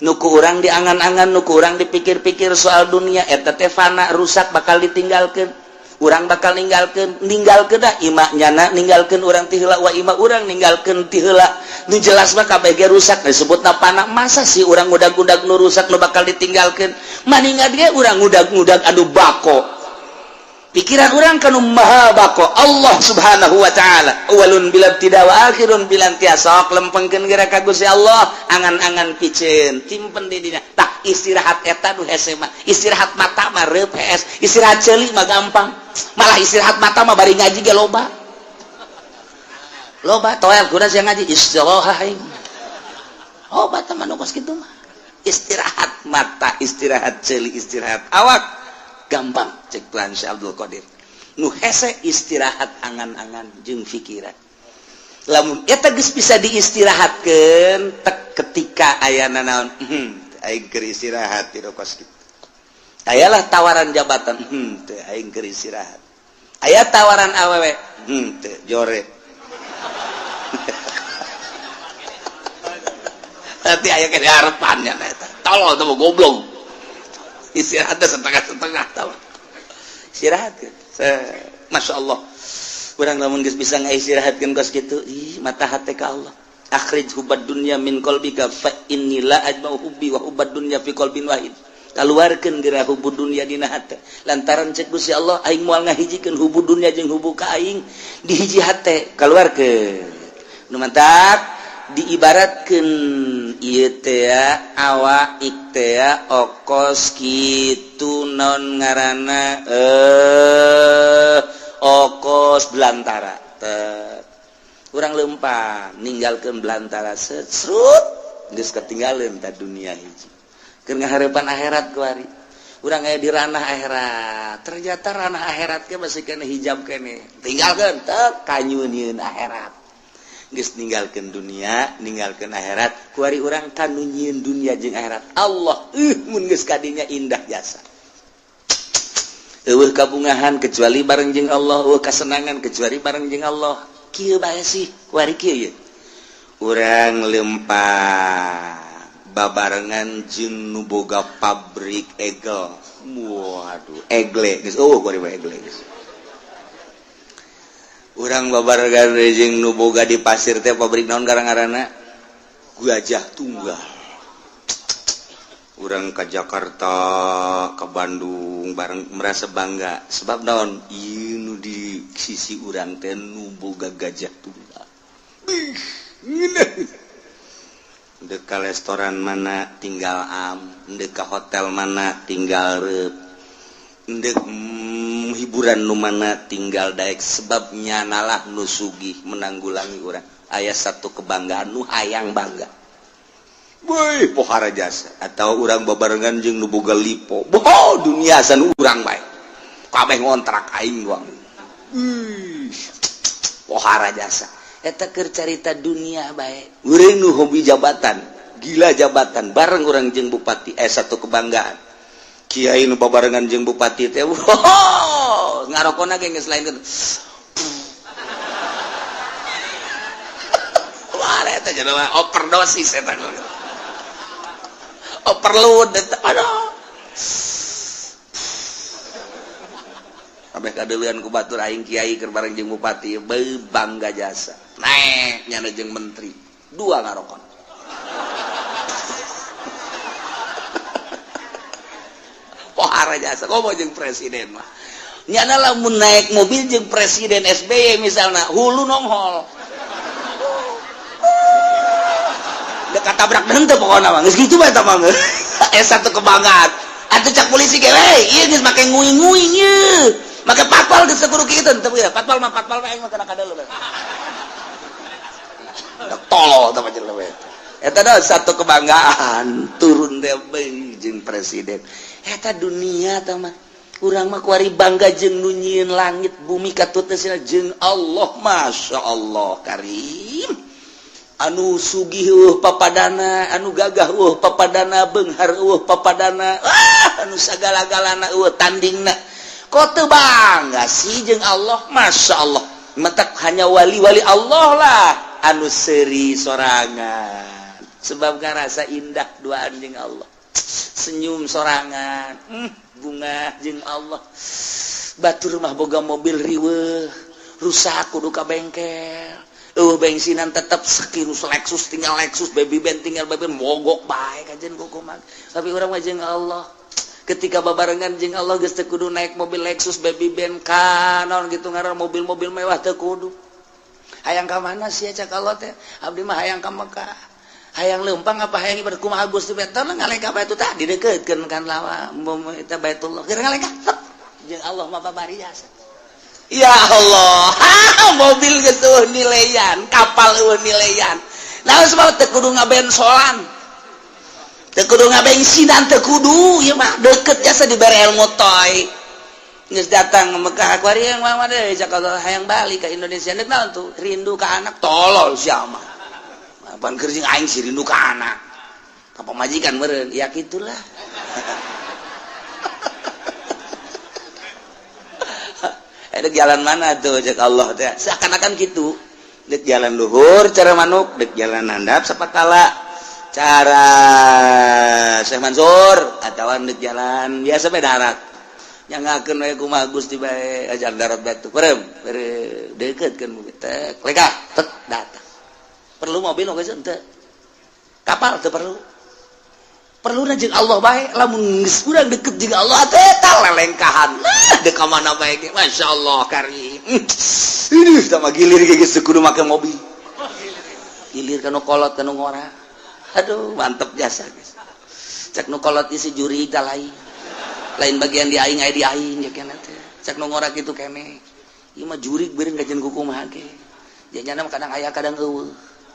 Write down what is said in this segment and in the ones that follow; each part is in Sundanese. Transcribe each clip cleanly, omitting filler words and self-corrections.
Nu ku urang diangan-angan, nu ku urang dipikir-pikir soal dunia, eta teh fana, rusak, bakal ditinggalkeun. Urang bakal ninggalkeun, ninggalkeun da imah nyana, ninggalkeun urang ti heula, wa imah urang ninggalkeun ti heula. Nu jelas mah kabeh ge rusak, disebutna fana. Masa sih urang ngudag-ngudag nu rusak, nu bakal ditinggalkeun? Maningan ge urang ngudag-ngudag anu bako. Pikiran urang kanu maha bako, Allah Subhanahu wa taala, awalun bila tidak wa akhirun bila intiha. Sok lempengkeun geura ka Gusti Allah angan-angan piceun, simpen di dinya. Tah, istirahat eta nu hese mah. Istirahat mata mah reup hees, istirahat ceuli mah gampang. Malah istirahat mata mah bari ngaji ge loba loba toel kuda sia ngaji istirahat aing. Oh, bata mah nu kos kitu mah. Istirahat mata, istirahat ceuli, istirahat awak gampang cek Tuhan Syekh Abdul Qadir. Nu hese istirahat angan-angan jeung pikiran. Lamun eta geus bisa diistirahatkeun tek ketika ayana naon, aing keur istirahat di kos kitu. Ayalah tawaran jabatan, teu, aing keur istirahat. Aya tawaran awewe, teu, jore. Nanti aya ke harapannya eta. Tolol tuh, goblok. Istirahat setengah-setengah tau. Istirahat kan. Masya Allah. Urang lamun geus bisa ngaistirahatkeun kos kitu, ih, mata hate ka Allah. Akhrij hubbad dunya min qalbika fa inni la ajma'u hubbi wa hubbad dunya fi qalbin wahid. Kaluarkeun geura hubbu dunya dina hate. Lantaran cek Gusti Allah, aing moal ngahijikeun hubbu dunya jeung hubbu ka aing di hiji hate. Kaluarkeun. Nu mantak diibaratkeun ieu teh awak teh okos kitu, non ngaranna okos belantara. Tet. Urang lempang ninggalkeun belantara, serut geus ketinggalan ta dunia hiji. Keur ngaharepan akhirat kuari. Urang aya di ranah akhirat. Ternyata ranah akhirat ge masih kena hijab kene. Tinggalkeun teu kanyunieun akhirat. Geus ninggalkeun dunia, ninggalkeun akhirat, kuari urang kanu nyieun dunia jeung akhirat. Allah, mun geus kadinya indah jasa. Eueuh kabungahan kecuali bareng jeung Allah, eueuh kasenangan kecuali bareng jeung Allah. Kieu bae sih, kuari kieu ye. Urang lempang babarengan jeung nu boga pabrik egel. Waduh, egle geus eueuh kuari mah, egle geus. Urang babarengan jeung nu boga di pasir teh pabrik naon ngaranna? Gajah Tunggal. Urang ke Jakarta, ke Bandung bareng merasa bangga sebab naon? Ieu nu di sisi urang teh nu boga Gajah Tunggal. Bih, ngeunah. Dek ka restoran mana tinggal am, dek ka hotel mana tinggal reup, dek hiburan nu mana tinggal daek, sebab nyanalah nu sugih menanggulangi urang. Aya satu kebanggaan nu hayang bangga. Woi, pohara jasa. Atau urang babarengan jeung nu boga lipo. Boho dunia san urang bae. Kabeh ngontrak aing doang. Ih, pohara jasa. Eta keur carita dunia bae. Urang nu hobi jabatan, gila jabatan, bareng urang jeung bupati, satu kebanggaan. Kiai nu babarengan jeung bupati teh, wow, ngarokona ge geus lain kitu. Wah, eta jelema overdosis eta. Overload eta. Aduh. Kabeh kadeuleun ku batur, aing kiai keur bareng jeung bupati, beuh bangga jasa. Naek nyana jeung menteri, dua ngarokon. Pohara jasa, komo jeung presiden mah. Nyana lamun naik mobil jeung presiden SBY misalna, hulu nonghol. Dekat tabrak henteu pokona mah. Geus kitu bae eta mah. Satu kebanggaan. Atuh cak polisi ge, we, ieu geus make nguing-nguing ieu. Make patpal geus kudu kitu teu ya. Patpal mah patpal mah aing mah kana kadeuleu. Tolol tah jelema eta. Eta dah satu kebanggaan turun teh jeung presiden. Eta dunia tah mah. Urang mah kuari bangga jeung nu nyieun langit bumi katutna jeung Allah, Masya Allah Karim. Anu sugih papadana, anu gagah papadana, beunghar papadana, anu sagala-galana tandingna. Kok teu bangga sih jeung Allah? Masya Allah. Mentak hanya wali-wali Allah lah anu seuri sorangan. Sebab ngarasa indah duaan jeung Allah, senyum sorangan, bunga jeung Allah. Batur mah boga mobil riweuh, rusak kudu ka bengkel, eueuh bensinan tetep sekirus Lexus tinggal Lexus, baby band tinggal baby band, mogok bae kajen kumaha. Tapi urang mah jeung Allah, ketika babarengan jeung Allah geus teu kudu naik mobil Lexus, baby band, naon gitu ngaran mobil-mobil mewah teu kudu. Hayang ka mana sih, cak Allah teh? Abdi mah hayang ka Mekah. Hayang leumpang apa hayang ibadah? Kumaha Gusti? Betul ngalengkah batu tadi deketkeun kan lawa eta Baitullah, keur ngalengkah jeung Allah mah babari jasa. Ya Allah, mobil geus eueuh nileyan, kapal eueuh nileyan. Nah, sebab teu kudu ngabensolan, teu kudu ngabensinan, teu kudu. Ieu mah deket jasa, dibere ilmu toy. Geus datang ke Mekah akuari yang mah deui, cak Allah, hayang balik ke Indonesia. Deuk naon tuh? Rindu ka anak. Tolol sia mah. Apaan keur jeung aing sih rindu ka anak? Ka pamajikan meureun. Ya kitulah. Ada jalan mana tuh, cek Allah teh, seakan-akan gitu. Dek jalan luhur cara manuk, dek jalan handap sapakala cara Syekh Mansur, atau dek jalan biasa bae darat. Yang ngakeun we kumaha Gusti bae, ajar darat batu perem deket kan tek lega tek datang. Perlu mobil oge henteu, kapal teu perlu. Perlu jeung Allah bae. Lamun geus urang deket jeung Allah teh tah lelengkahan. Nah, dek ka mana bae ge masyaallah karim. Ini sama gilir ge geus kudu make mobil, gilir kanu kolot kanu ngora. Aduh, mantep jasa guys. Cek nu kolot isi juri tah lain lain bagian di aing, aya di aing ya kena teh. Cek nu ngora kitu kene, ieu mah jurig beureun kajian kumaha ge janyana mah, kadang aya kadang eueuh.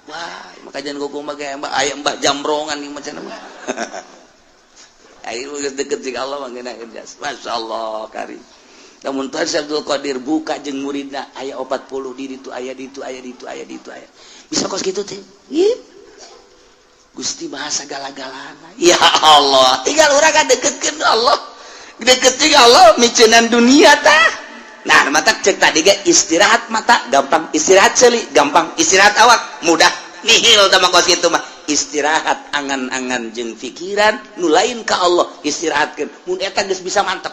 Wah, mah kajian kumaha ge aya mbah jambrongan ieu macam mah. Ayo geus deket jeung Allah mah ngeunaheun jas. Masyaallah karim. Namun Tuhan Syekh Abdul Qadir buka jeung muridna aya 40 di ditu, aya di ditu, aya di ditu, aya di ditu, aya. Bisa kos kitu teh. Gusti bahasa gala-galana. Ya Allah, tinggal urang kan deketkeun Allah. Deket jeung Allah miceunan dunia tah. Nah, mata cek tadi ge istirahat mata gampang, istirahat ceuli gampang, istirahat awak mudah. Nihil tah mah kos kitu mah. Istirahat angan-angan jeung pikiran nu lain ka Allah istirahatkeun. Mun eta geus bisa mantep.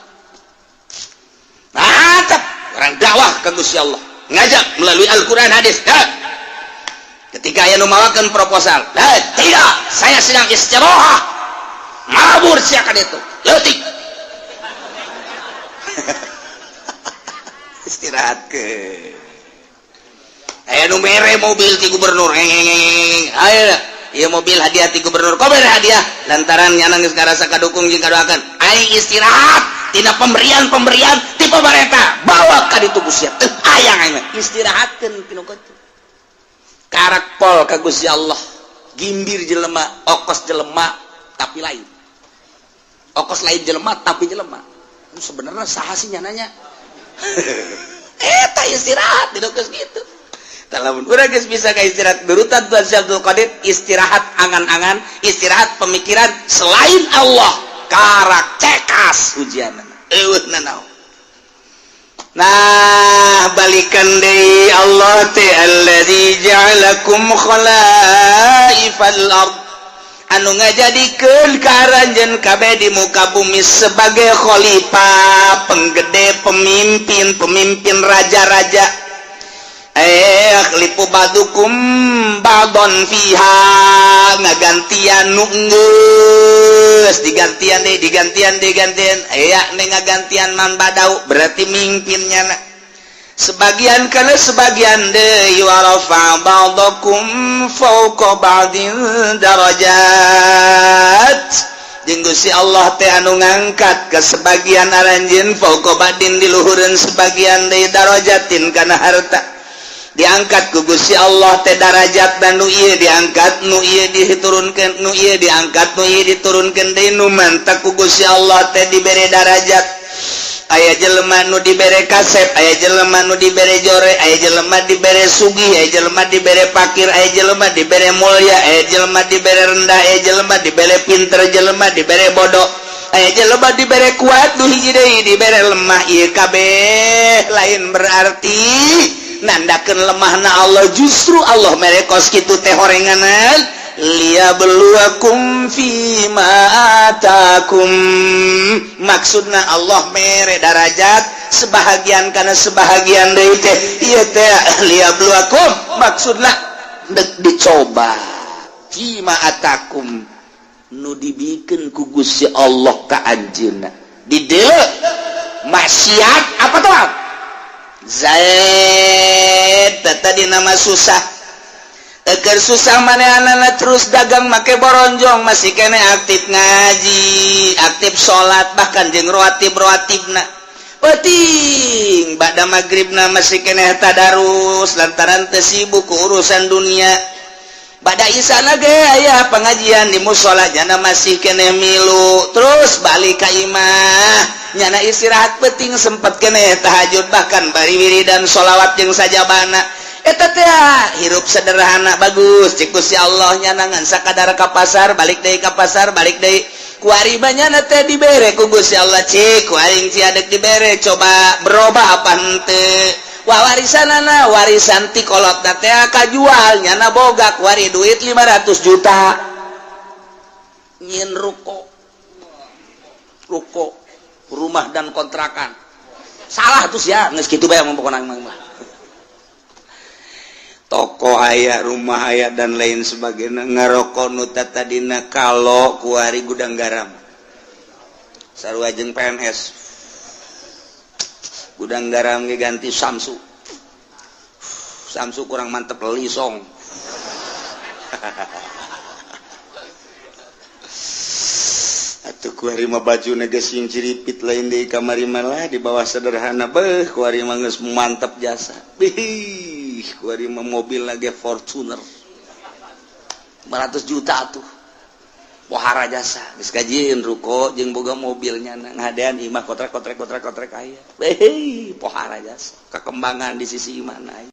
Mantap orang dakwah ke Gusti Allah, ngajak melalui Al-Quran hadis. Nah, ketika aya nu mawakeun proposal, nah, tidak, saya sedang istirahat, mabur siakan itu leutik. Istirahat ke aya nu mere mobil ti gubernur, ayo ieu mobil hadiah ti gubernur. Kok mere hadiah? Lantaran nyana geus ngarasa kadukung jeung kadoakeun. Aing istirahat tina pemberian-pemberian ti pemerintah, bawa ka ditu Gusti teu hayang aing mah. Istirahatkeun pinu kitu karak pol ka Gusti Allah. Gimbir jelema, okos jelema tapi lain okos, lain jelema tapi jelema. Sebenarnya saha sih nyananya eta? Istirahat di geus kitu. Lamun urang geus bisa ka istirahat berutan Tuhan Syekh Abdul Qadir, istirahat angan-angan, istirahat pemikiran selain Allah, karak cekas ujian eueuh nanaon. Nah, balikan deui Allah teh alladzi ja'alakum khalaifal ard, anu ngajadikeun ka aranjeun kabeh di muka bumi sebagai khalifah, penggede, pemimpin, pemimpin raja-raja. Yakhlifu ba'dukum ba'don fiha, ngagantian nu geus digantian deui, digantian, digantian, aya nih ngagantian man badau, berarti mimpinnya na sebagian kana sebagian deui. Wa rafa ba'dakum fawqa ba'din darajat, jeung Gusti Allah teh anu ngangkat ke sebagian aranjeun, fawqa ba'din di luhureun sebagian deui, darajatin kana harta. Diangkat ku Gusti Allah teh darajat dan nu ieu diangkat, nu ieu diturunkeun, nu ieu diangkat, nu ieu diturunkeun deui. Nu mantak ku Gusti Allah teh dibere darajat, aya jelema nu dibere kasep, aya jelema nu dibere jore, aya jelema dibere sugih, aya jelema dibere pakir, aya jelema dibere mulia, aya jelema dibere rendah, aya jelema dibere pinter, jelema dibere bodoh, aya jelema dibere kuat, nu hiji deui dibere lemah. Ieu kabeh lain berarti nandakeun lemahna Allah, justru Allah mere kos kitu teh horenganan. Liyabluwakum fima atakum. Maksudna Allah mere darajat sebahagian karena sebahagian deui teh ieu teh liyabluwakum, maksudna dek dicoba fima atakum, nu dibikeun ku Gusti Allah ka anjeunna. Di dieu maksiat apa tuh? Zaid tadi nama susah. Eger susah manehna terus dagang make boronjong, masih kene aktif ngaji, aktif salat, bahkan jeung rawatib rawatibna. Penting ba'da maghribna masih kene tadarus lantaran teu sibuk ku urusan dunia. Ba'da isana ge aya pengajian di musola, nyana masih kene milu. Terus balik ka imah, nyana istirahat penting sempet kene tahajud, bahkan bari wiridan sholawat jeung sajabana. Eta teh hirup sederhana bagus cek Gusti Allah. Nyana ngan sakadar ka pasar, balik deui ka pasar, balik deui. Kuari nyana teh dibere ku Gusti Allah, cik ku aing sia dek dibere, coba berubah apa henteu. Wah, warisanana, warisan ti kolot teh kajual, nyana boga kuari duit 500 juta, nyieun ruko, ruko rumah dan kontrakan. Salah tuh ya, geus kitu bae pokona mah. Toko aya, rumah aya, dan lain sebagainya. Ngarokok nu tadina kalau kuari Gudang Garam, sarua jeung PNS. Gudang Garam ge ganti Samsu. Samsu kurang mantep, Lisong. Atuh kuari mah baju geus sing ciripit, lain deui kamari malah di bawah sederhana. Beuh, kuari mah geus mantep jasa. Bih, kuari mah mobil lagi Fortuner 500 juta tuh, pohara jasa. Geus kajieun ruko jeung boga mobilnya, ngadean imah kotrek kotrek kotrek kotrek aya. Beuh, pohara jasa, kekembangan di sisi mana aya.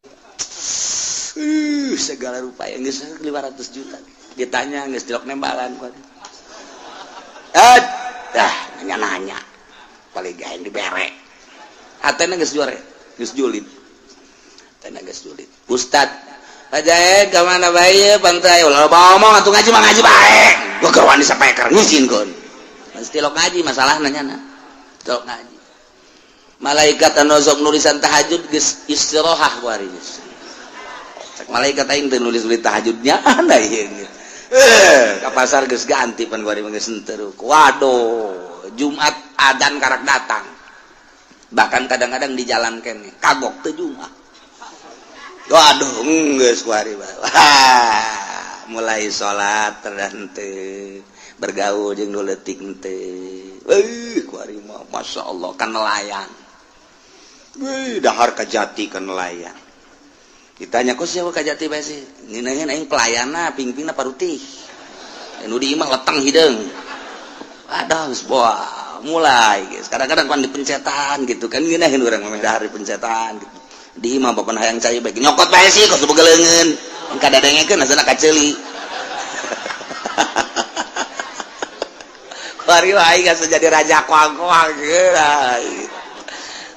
Segala rupa yang geus 500 juta ditanya geus dilok nembalan kuari. Eh, dah nanya-nanya paling gaeng dibere hatena geus juare, geus julid, hatena geus julid. Ustad Pak Jaed ka mana bae pantai ulah ngomong atuh, ngaji mah ngaji bae. Gua keur wani sapeker ngizinkeun mesti lok ngaji. Masalah nanya na tilok ngaji, malaikat anu sok nulisan tahajud geus istirahat kuari geus. Cek malaikat, aing teu nulis-nulis tahajudnya anda ieu. Eh, ka pasar geus ganti pan kuari mah geus henteu. Waduh, Jumat adan karak datang. Bahkan kadang-kadang di jalan kene kagok teu Jumat. Waduh, geus kuari mah. Wah, mulai salat terhenteu, bergaul jeung nu leutik henteu. Euy, kuari mah Masya Allah kan nelayan. Wih, dahar kajati kan nelayan. Ditanya, kok siapa kajati bae sih? Ngeunaheun aing pelayana, pingpingna parutih. Nu di imah leteng hideung. Aduh, geus wah, mulai guys. Kadang-kadang kan dipencetan gitu kan, ngeunaheun urang mah dahar dipencetan gitu. Di imah bapak hayang cai bae nyokot bae sih kok boga leungeun. Kadadengekeun asana kaceuli. Kuari mah aing geus jadi raja koang-koang gitu.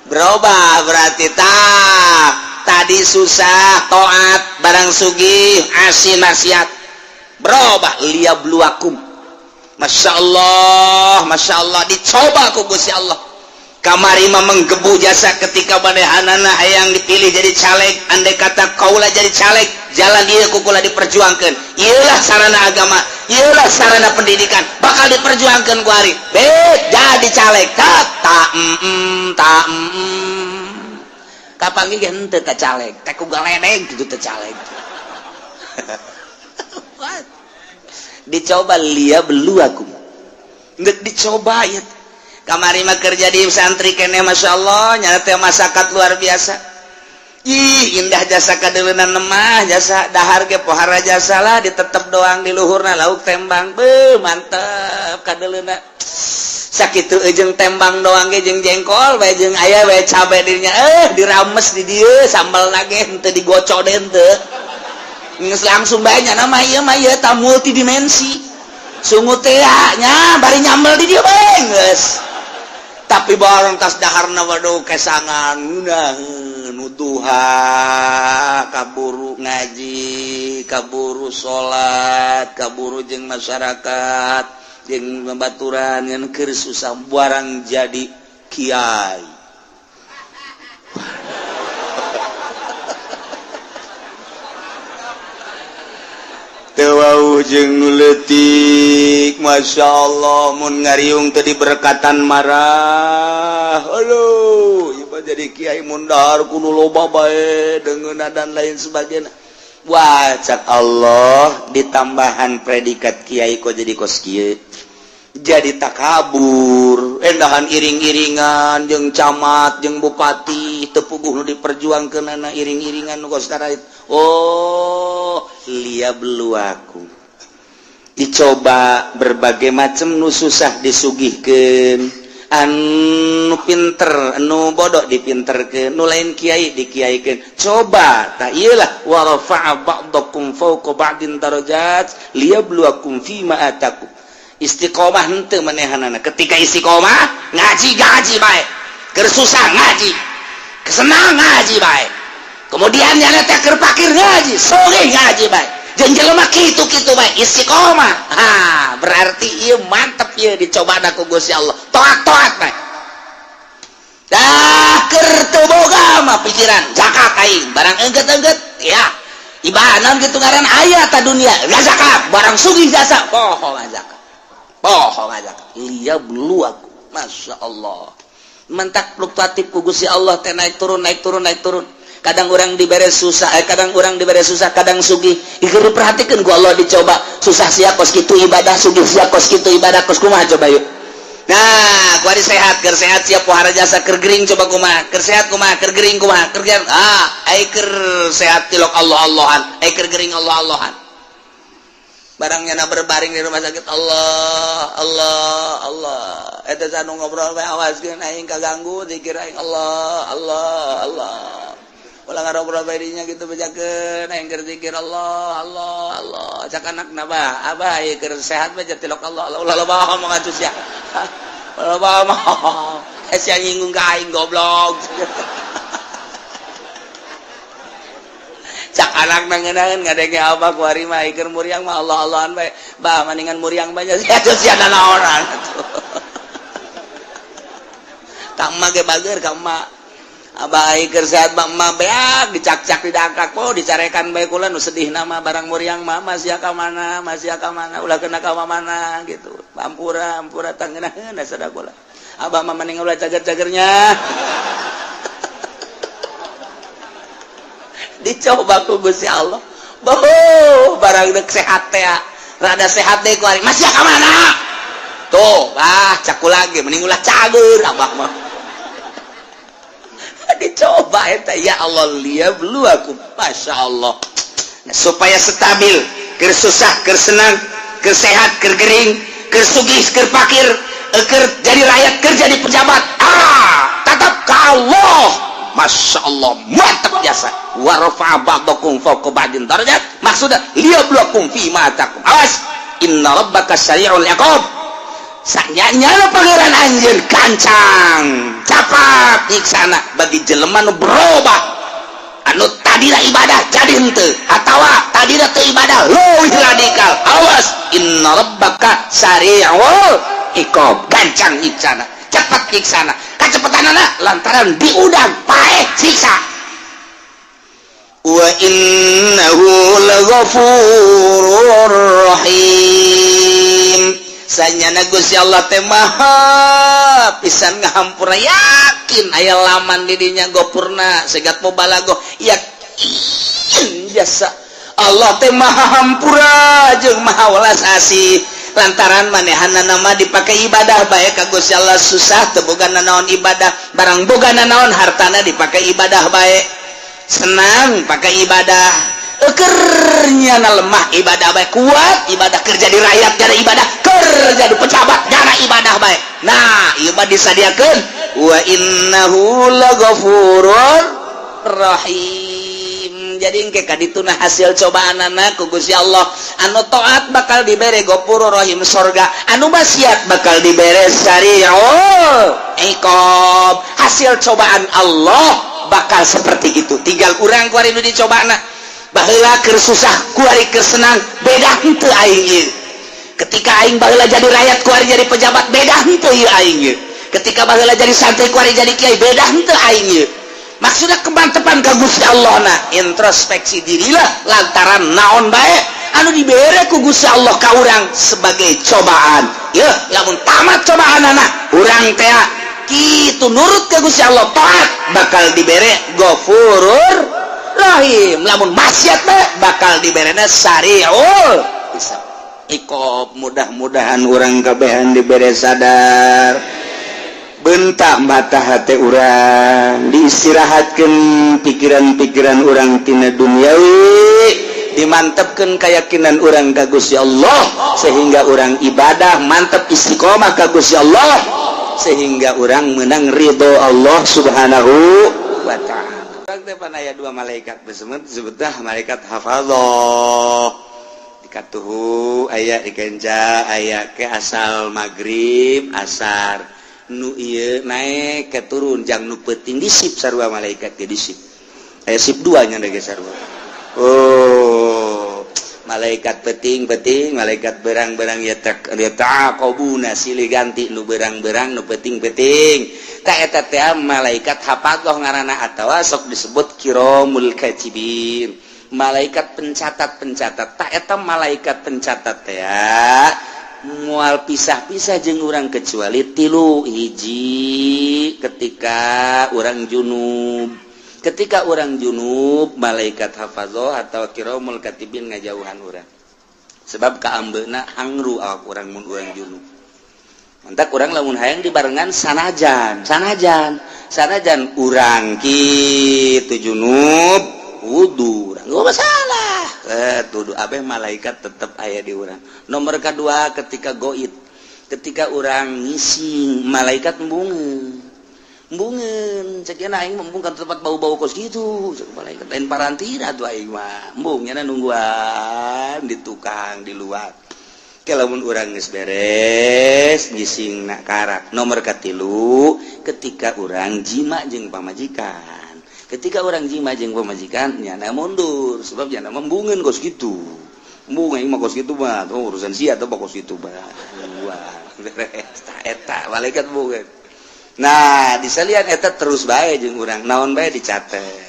Berubah berarti tak tadi susah toat, barang sugih asin maksiat. Berubah liyabluwakum. Masya Allah, Masya Allah, dicoba ku Gusti Allah. Kamari mah menggebu jasa ketika manehanana hayang dipilih jadi caleg. Andai kata kaula jadi caleg, jalan ieu ku kula diperjuangkan, ieulah sarana agama, ieulah sarana pendidikan, bakal diperjuangkan ku ari bet jadi caleg. Tak tak tak kapanggih ge henteu ka caleg teh ku galedeg gitu teh caleg. Dicoba liyabluwakum, geus dicoba ya. Kamari mah kerja di santri kene, Masya Allah, nyana teh masakat luar biasa. Ih, indah jasa kadeleunan lemah jasa, dahar ge pohara jasa lah, ditetep doang di luhurna lauk tembang. Beuh, mantep kadeleuna. Sakitu jeung tembang doang ge jeung jengkol bae jeung aya bae cabe dirinya, eh dirames di dieu sambal ge henteu digocok deh, henteu geus langsung bae. Nya mah ieu mah ieu ta multidimensi sungut teh nya, bari nyambel di dieu bae geus. Tapi barang tas daharna, waduh, kesangan ngeunaheun. Nu duha kaburu ngaji, kaburu salat, kaburu jeung masyarakat, jeung babaturan. Ngan keur susah, barang jadi kiai. Teu jeung nu leutik, Masya Allah, mun ngariung tadi berkatan marah. Aduh, ieu mah jadi kiai mundar kudu loba bae deungeunna dan lain sebagainya. Wah, cak Allah, ditambahan predikat kiai kok jadi kos kieu, jadi takabur, endahan iring-iringan jeung camat jeung bupati, teu puguh nu diperjuangkeunana iring-iringan nu kos karait. Oh, liyabluwakum, dicoba berbagai macam. Nu susah disugihkeun, anu pinter, anu bodoh dipinterkeun, nu lain kiai dikiaikeun. Coba tak iyalah, wa rafa'a ba'dakum fawqa ba'din darajat liyabluwakum fima atakum. Istiqomah henteu manehanana? Ketika istiqomah ngaji, ngaji bae. Keur susah ngaji, kesenang ngaji bae. Kemudian nyana teh keur pakir ngaji, sugih ngaji bae, jeung jelema kitu-kitu bae istiqomah. Ha, berarti ieu mantep, ieu dicoba ku Gusti Allah. Toat-toat bae dah. Keur teu boga mah pikiran zakat aing, barang engget-engget ya ibadah gitu, ngaran aya ta dunia ya zakat, barang sugih jasa poho zakat, poho zakat. Liyabluwakum. Masya Allah, mentak fluktuatif ku Gusti Allah teh, naik turun, naik turun, naik turun. Kadang orang dibere susah, kadang orang dibere susah, kadang sugih. Ieu diperhatikan ku Allah, dicoba. Susah sia kos kitu ibadah, sugih sia kos kitu ibadah, kos kumaha coba yuk? Nah, kuari sehat, keur sehat sia pohara jasa, keur gering coba kumaha? Keur sehat kumaha? Keur gering kumaha? Keur ah, ai keur sehat tilok Allah Allahan, ai keur gering Allah Allahan. Barangnya na berbaring di rumah sakit, Allah Allah Allah. Eta sanu ngobrol bae, awaskeun aing kaganggu zikir aing. Allah Allah Allah. Ulah ngarobrol bae dinya gitu, bejakeun aing keur zikir Allah Allah Allah. Cak anakna, "Bah, abah ieu keur sehat bae tilok Allah Allah." Ulah loba ngomong atuh sia, ulah loba ngomong. Eh, sia nyinggung ka aing, goblok. Cak anak nangenaeun ngadenge abah kuari mah keur muriang mah Allah Allahan bae. "Bah, mendingan muriang banyak sia atuh, sia naonan atuh." Ka emak ge bager ka emak. Abah keur sehat mah emak beak dicakcak, didangkak, oh, dicarekan bae. Kula nu sedih nama barang muriang mah, masih ka mana, masih ka mana, ulah kena ka mana gitu. Ampura, ampura, tangeunaheun sada kula. Abah mah mending ulah cager-cagernya. Dicoba ku Gusti Allah. Boh, barang dek sehat teh, rada sehat deh kuari, masih ka mana tuh? Ah, caku lagi, mending ulah cager abah mah. Dicoba eta ya Allah, liyabluwakum. Masya Allah. Nah, supaya stabil, keur susah, keur senang, keur sehat, keur gering, keur sugih, keur pakir, keur jadi rakyat, keur jadi pejabat, ah, tetap ke Allah. Masya Allah, mantap jasa. Wa rafa'a ba'dakum fawqa ba'din darajat, maksudnya liyabluwakum fi ma atakum. Awas, inna rabbaka sari'ul iqab. Sanyanya Pangeran anjeun gancang capat nyiksana bagi jelema nu berubah, anu tadina ibadah jadi henteu, atawa tadina teu ibadah leuwih radikal. Awas, inna rabbaka sari'ul iqab, gancang nyiksana, cepat nyiksana. Kacepetanana lantaran diudang paeh siksa. Wa innahu laghafurur rahim. Sanyana Gusti Allah teh maha pisan ngahampura. Yakin aya laman di dinya gopurna segat mubalagoh, yakin jasa Allah teh maha hampura jeung maha welas asih, lantaran manehana nama dipakai ibadah bae ka Gusti Allah. Susah teu boga nanaon, ibadah. Barang boga nanaon, hartana dipakai ibadah bae. Senang pakai ibadah, kernya na lemah ibadah bae, kuat ibadah, kerja di rakyat jana ibadah, kerja di pejabat jana ibadah bae. Nah, ieu mah disadiakeun wa innahu laghafurur rahim. Jadi engke kadituna hasil cobaanana ku Gusti Allah. Anu taat bakal dibere Ghafurur Rahim, sorga. Anu maksiat bakal dibere sari'ul iqab, hasil cobaan Allah. bakal seperti itu. Tinggal urang kuari nu dicobana. Baheula keur susah, kuari keur senang, beda henteu aing ieu? Ketika aing baheula jadi rakyat, kuari jadi pejabat, beda henteu ieu aing ieu? Ketika baheula jadi santri, kuari jadi kiai, beda henteu aing ieu? Maksudnya kemantepan ka Gusti Allah na introspeksi dirilah, lantaran naon bae anu dibere ku Gusti Allah ka urang sebagai cobaan ya. Lamun tamat cobaan anak urang teh kitu, nurut ke Gusti Allah, taat, bakal dibere Gofurur Rahim. Lamun maksiat bae, bakal diberena sariul hisab. Ikop. Mudah-mudahan urang kabehan dibere sadar, bentak mata hati urang, diistirahatkan pikiran-pikiran urang tina duniawi, dimantapkan keyakinan urang ka Gusti Allah, sehingga urang ibadah mantap, istiqomah ka Gusti Allah, sehingga urang menang ridho Allah Subhanahu wa Ta'ala. Depan aya dua malaikat disebut sebutlah malaikat hafadzah. Dikatuhu aya dikenca, aya ke asal maghrib asar, nu ieu naik ke turun jang nu peuting disip. Sarua malaikat ge disip, aya sip dua nya ge sarua. Oh, malaikat peting-peting, malaikat berang-berang ya, tak ya taqabuna, silih ganti nu berang-berang, nu peting-peting. Tak eta teh malaikat hafadzah ngaranna atawa sok disebut kiromul katibin, malaikat pencatat-pencatat. Tak eta malaikat pencatat teh mual pisah-pisah jeung urang kecuali tilu hiji: ketika urang junub. Ketika urang junub, malaikat hafadzah atau kiromul katibin ngajauhan urang, sebab kaambeuna hangru awak urang mun urang junub. Mantak urang lamun hayang dibarengan, sanajan sanajan sanajan urang kitu junub, wudu urang nggak masalah. Tuduh abeh malaikat tetap aya di urang. Nomor kedua, ketika goib, ketika urang ngising, malaikat embungeun embungeun. Cek aing embung kan tempat bau-bau kos gitu. Cek malaikat, lain parantina tuh aing mah embung, nyana nungguan di tukang di luar. Lamun urang geus beres ngising nak karak. Nomor katilu, ketika urang jima jeung pamajikan. Ketika urang jima jeung pamajikan, nyana mundur, sebab nyana embungeun kos gitu. Embung aing mah kos gitu mah. Oh, urusan sia atau kos gitu mah. Wah, beres eta malaikat embungeun. Nah, disalian eta terus bae jeung urang, naon bae dicatet.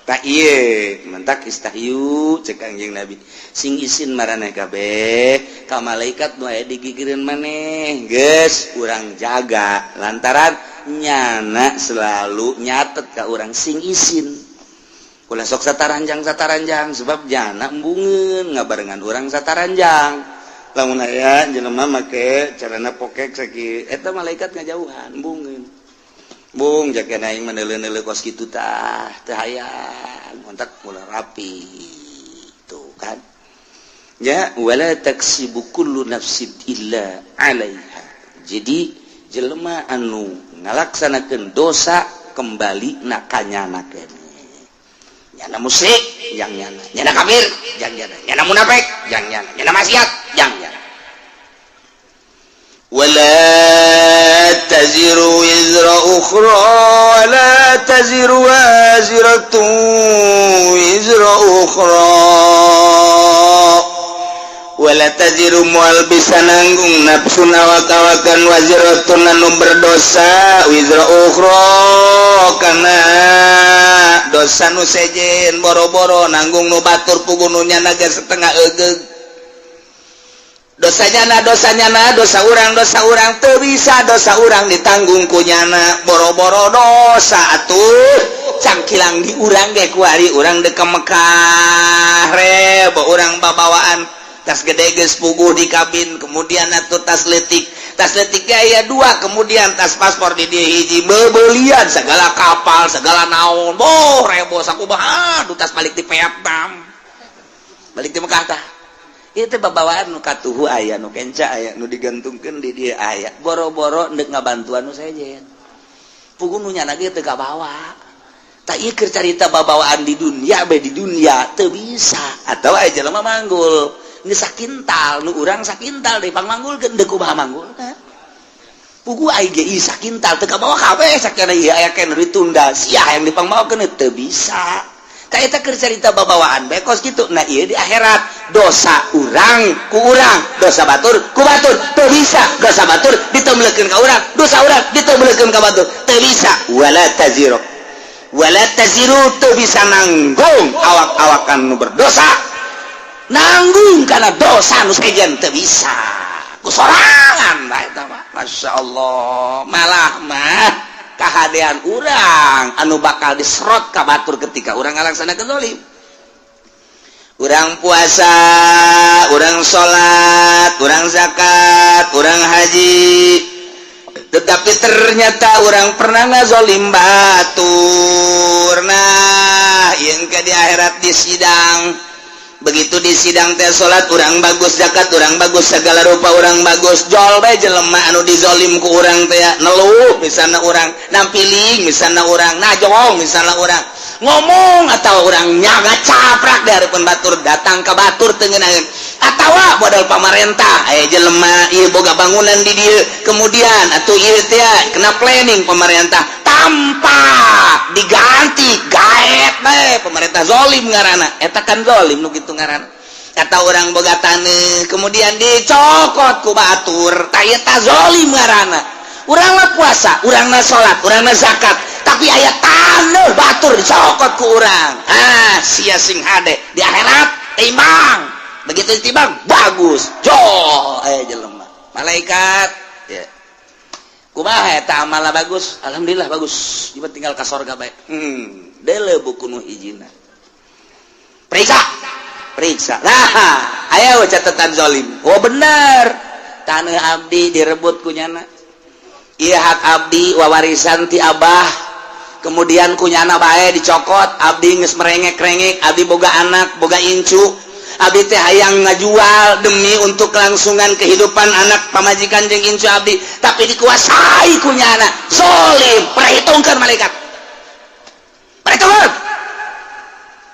Tak ieu mentak istahyu, cek Kangjeng Nabi, sing isin maraneh kabeh ka malaikat nu aya digigireun maneh. Geus urang jaga, lantaran nyana selalu nyatet ka urang. Sing isin, ulah sok sataranjang sataranjang, sebab jana embungeun ngabarengan urang sataranjang. Lamun aya jelema make carana pokek saki eta, malaikat ngajauhan, embungeun. Bung jaga aing meneule-neule kos kitu tah teu hayang kontak, mulai rapi tuh kan ya. Wala taksibu kullu nafsin illa 'alaiha. Jadi jelema anu ngalaksanakeun dosa, kembali na kanyana keneh. Nyana musyrik yang nyana, nyana kafir yang nyana, nyana munafik yang nyana, nyana maksiat yang nyana. ولا تزر وزر أخرى ولا تزر وازرة وزر أخرى. ولا تزر moal bisa nanggung nafsun awak-awakan, waziratun anu berdosa, wizra ukhra kana dosa nu sejen. Boro-boro nanggung nu batur, puguh nu nyana ge setengah egeug dosanya na. Dosanya na, dosa urang, dosa urang teu bisa dosa urang ditanggung ku nyana. Boro-boro dosa atuh cangkilang di urang ge. Kuari urang dek ke Mekah, rebo urang babawaan tas gede geus puguh di kabin, kemudian atuh tas letik, tas letik aya dua, kemudian tas paspor di dia hiji, bebelian segala kapal segala naon. Boh, rebo sakumaha. Aduh, tas balik di Vietnam, balik di Mekah tah itu babawaan nu katuhu aya, nu kenca aya, nu digantungkeun di dia aya. Boro-boro ndek ngabantuan nu sejen, puguh nu nyana ge teu kabawa. Tak ieu keur carita babawaan di dunia bae. Di dunia teu bisa. Atau aya jelema manggul geus sakintal, nu urang sakintal deui pang manggulkeun, deuk kumaha manggulna? Puguh aing ge ieu sakintal teu kabawa kabeh, sakana ieu aya keneh ditunda, sia yang dipangmawakeun teu bisa. Ka eta keur carita babawaan bae kos kitu. Nah, ieu di akhirat dosa urang ku urang, dosa batur ku batur, teu bisa dosa batur ditemblekeun ka urang, dosa urang ditemblekeun ka batur, teu bisa. Wala taziru, wala taziru, teu bisa nanggung awak-awakan nu berdosa nanggung karena dosa nu sejen, teu bisa ku sorangan bae eta mah. Masya Allah, malah mah kahadean urang anu bakal diserot ka batur ketika urang ngalaksanakeun zalim. Urang puasa, urang salat, urang zakat, urang haji, tetapi ternyata urang pernah ngazolim batur. Nah, yang ke di akhirat di sidang, begitu di sidang teh salat urang bagus, zakat urang bagus, segala rupa urang bagus, jol bae jelema anu dizolim ku urang teh neluh, misalnya urang nampiling, misalnya urang najong, misalnya urang ngomong atau urang nyaga caprak dari batur, datang ke batur teu ngeunaheun, atawa modal pamarentah aya jelema ieu boga bangunan di dieu, kemudian atuh ieu teh kena planning pemerintah tanpa diganti, gaet bae pemerintah, zolim ngaranna eta kan, zolim nu kitu ngaranna. Kata urang boga taneuh, kemudian dicokot ku batur, tah eta zolim ngaranna. Urang mah puasa, urang na salat, urang na zakat, tapi aya taneuh batur dicokot ku urang. Ah, sia sing hade di akhirat timbang, begitu ditimbang bagus, jol aya jelema, malaikat ya kumaha eta amalna? Bagus, alhamdulillah bagus, ieu tinggal ka sorga bae. Dele buku nu hijina, periksa, periksa. Nah, ayo catatan zolim. Oh, bener, tanah abdi direbut ku nyana. Iya, hak abdi wawarisan ti abah, kemudian ku nyana bae dicokot. Abdi geus merengek-rengek, abdi boga anak, boga incu, abdi teh hayang ngajual demi untuk kelangsungan kehidupan anak, pamajikan jeung incu abdi, tapi dikuasai ku nyana, zolim. Perhitungkan, malaikat, perhitungkan.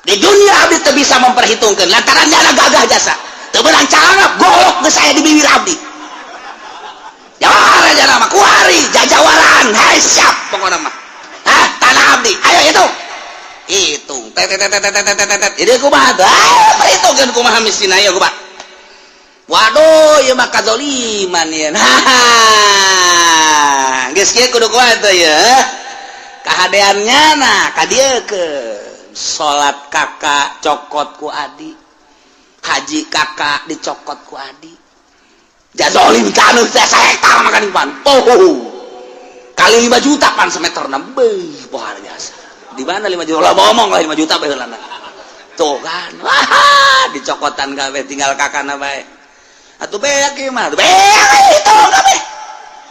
Di dunia abdi teu bisa memperhitungkan lantaran nyana gagah jasa teu meunang cangap golok geus aya di bibir abdi. Jawara jana mah kuari jajawaran. Hai, siap pokokna mah. Hah, tanah abdi ayo hitung, hitung, tet tet tet tet tet tet tet. Ini kumaha tuh? Ah, perhitungkeun kumaha mistina ya, kumaha? Waduh, ieu mah kazoliman ieu. Nah, geus kieu kudu kumaha tuh ya kahadeannya? Nah, ka dieu ke salat kakak cokot ku adi, haji kakak dicokot ku adi, jazolim kanu teh sahektar makan pan. Oh, kali 5 juta pan semeter beuh, luar biasa. Di mana 5 juta lah, ngomong lah 5 juta baheulana tuh kan. Wah, dicokotan kabeh, tinggal kakana bae atuh. Beak ieu mah, beak itu kabeh.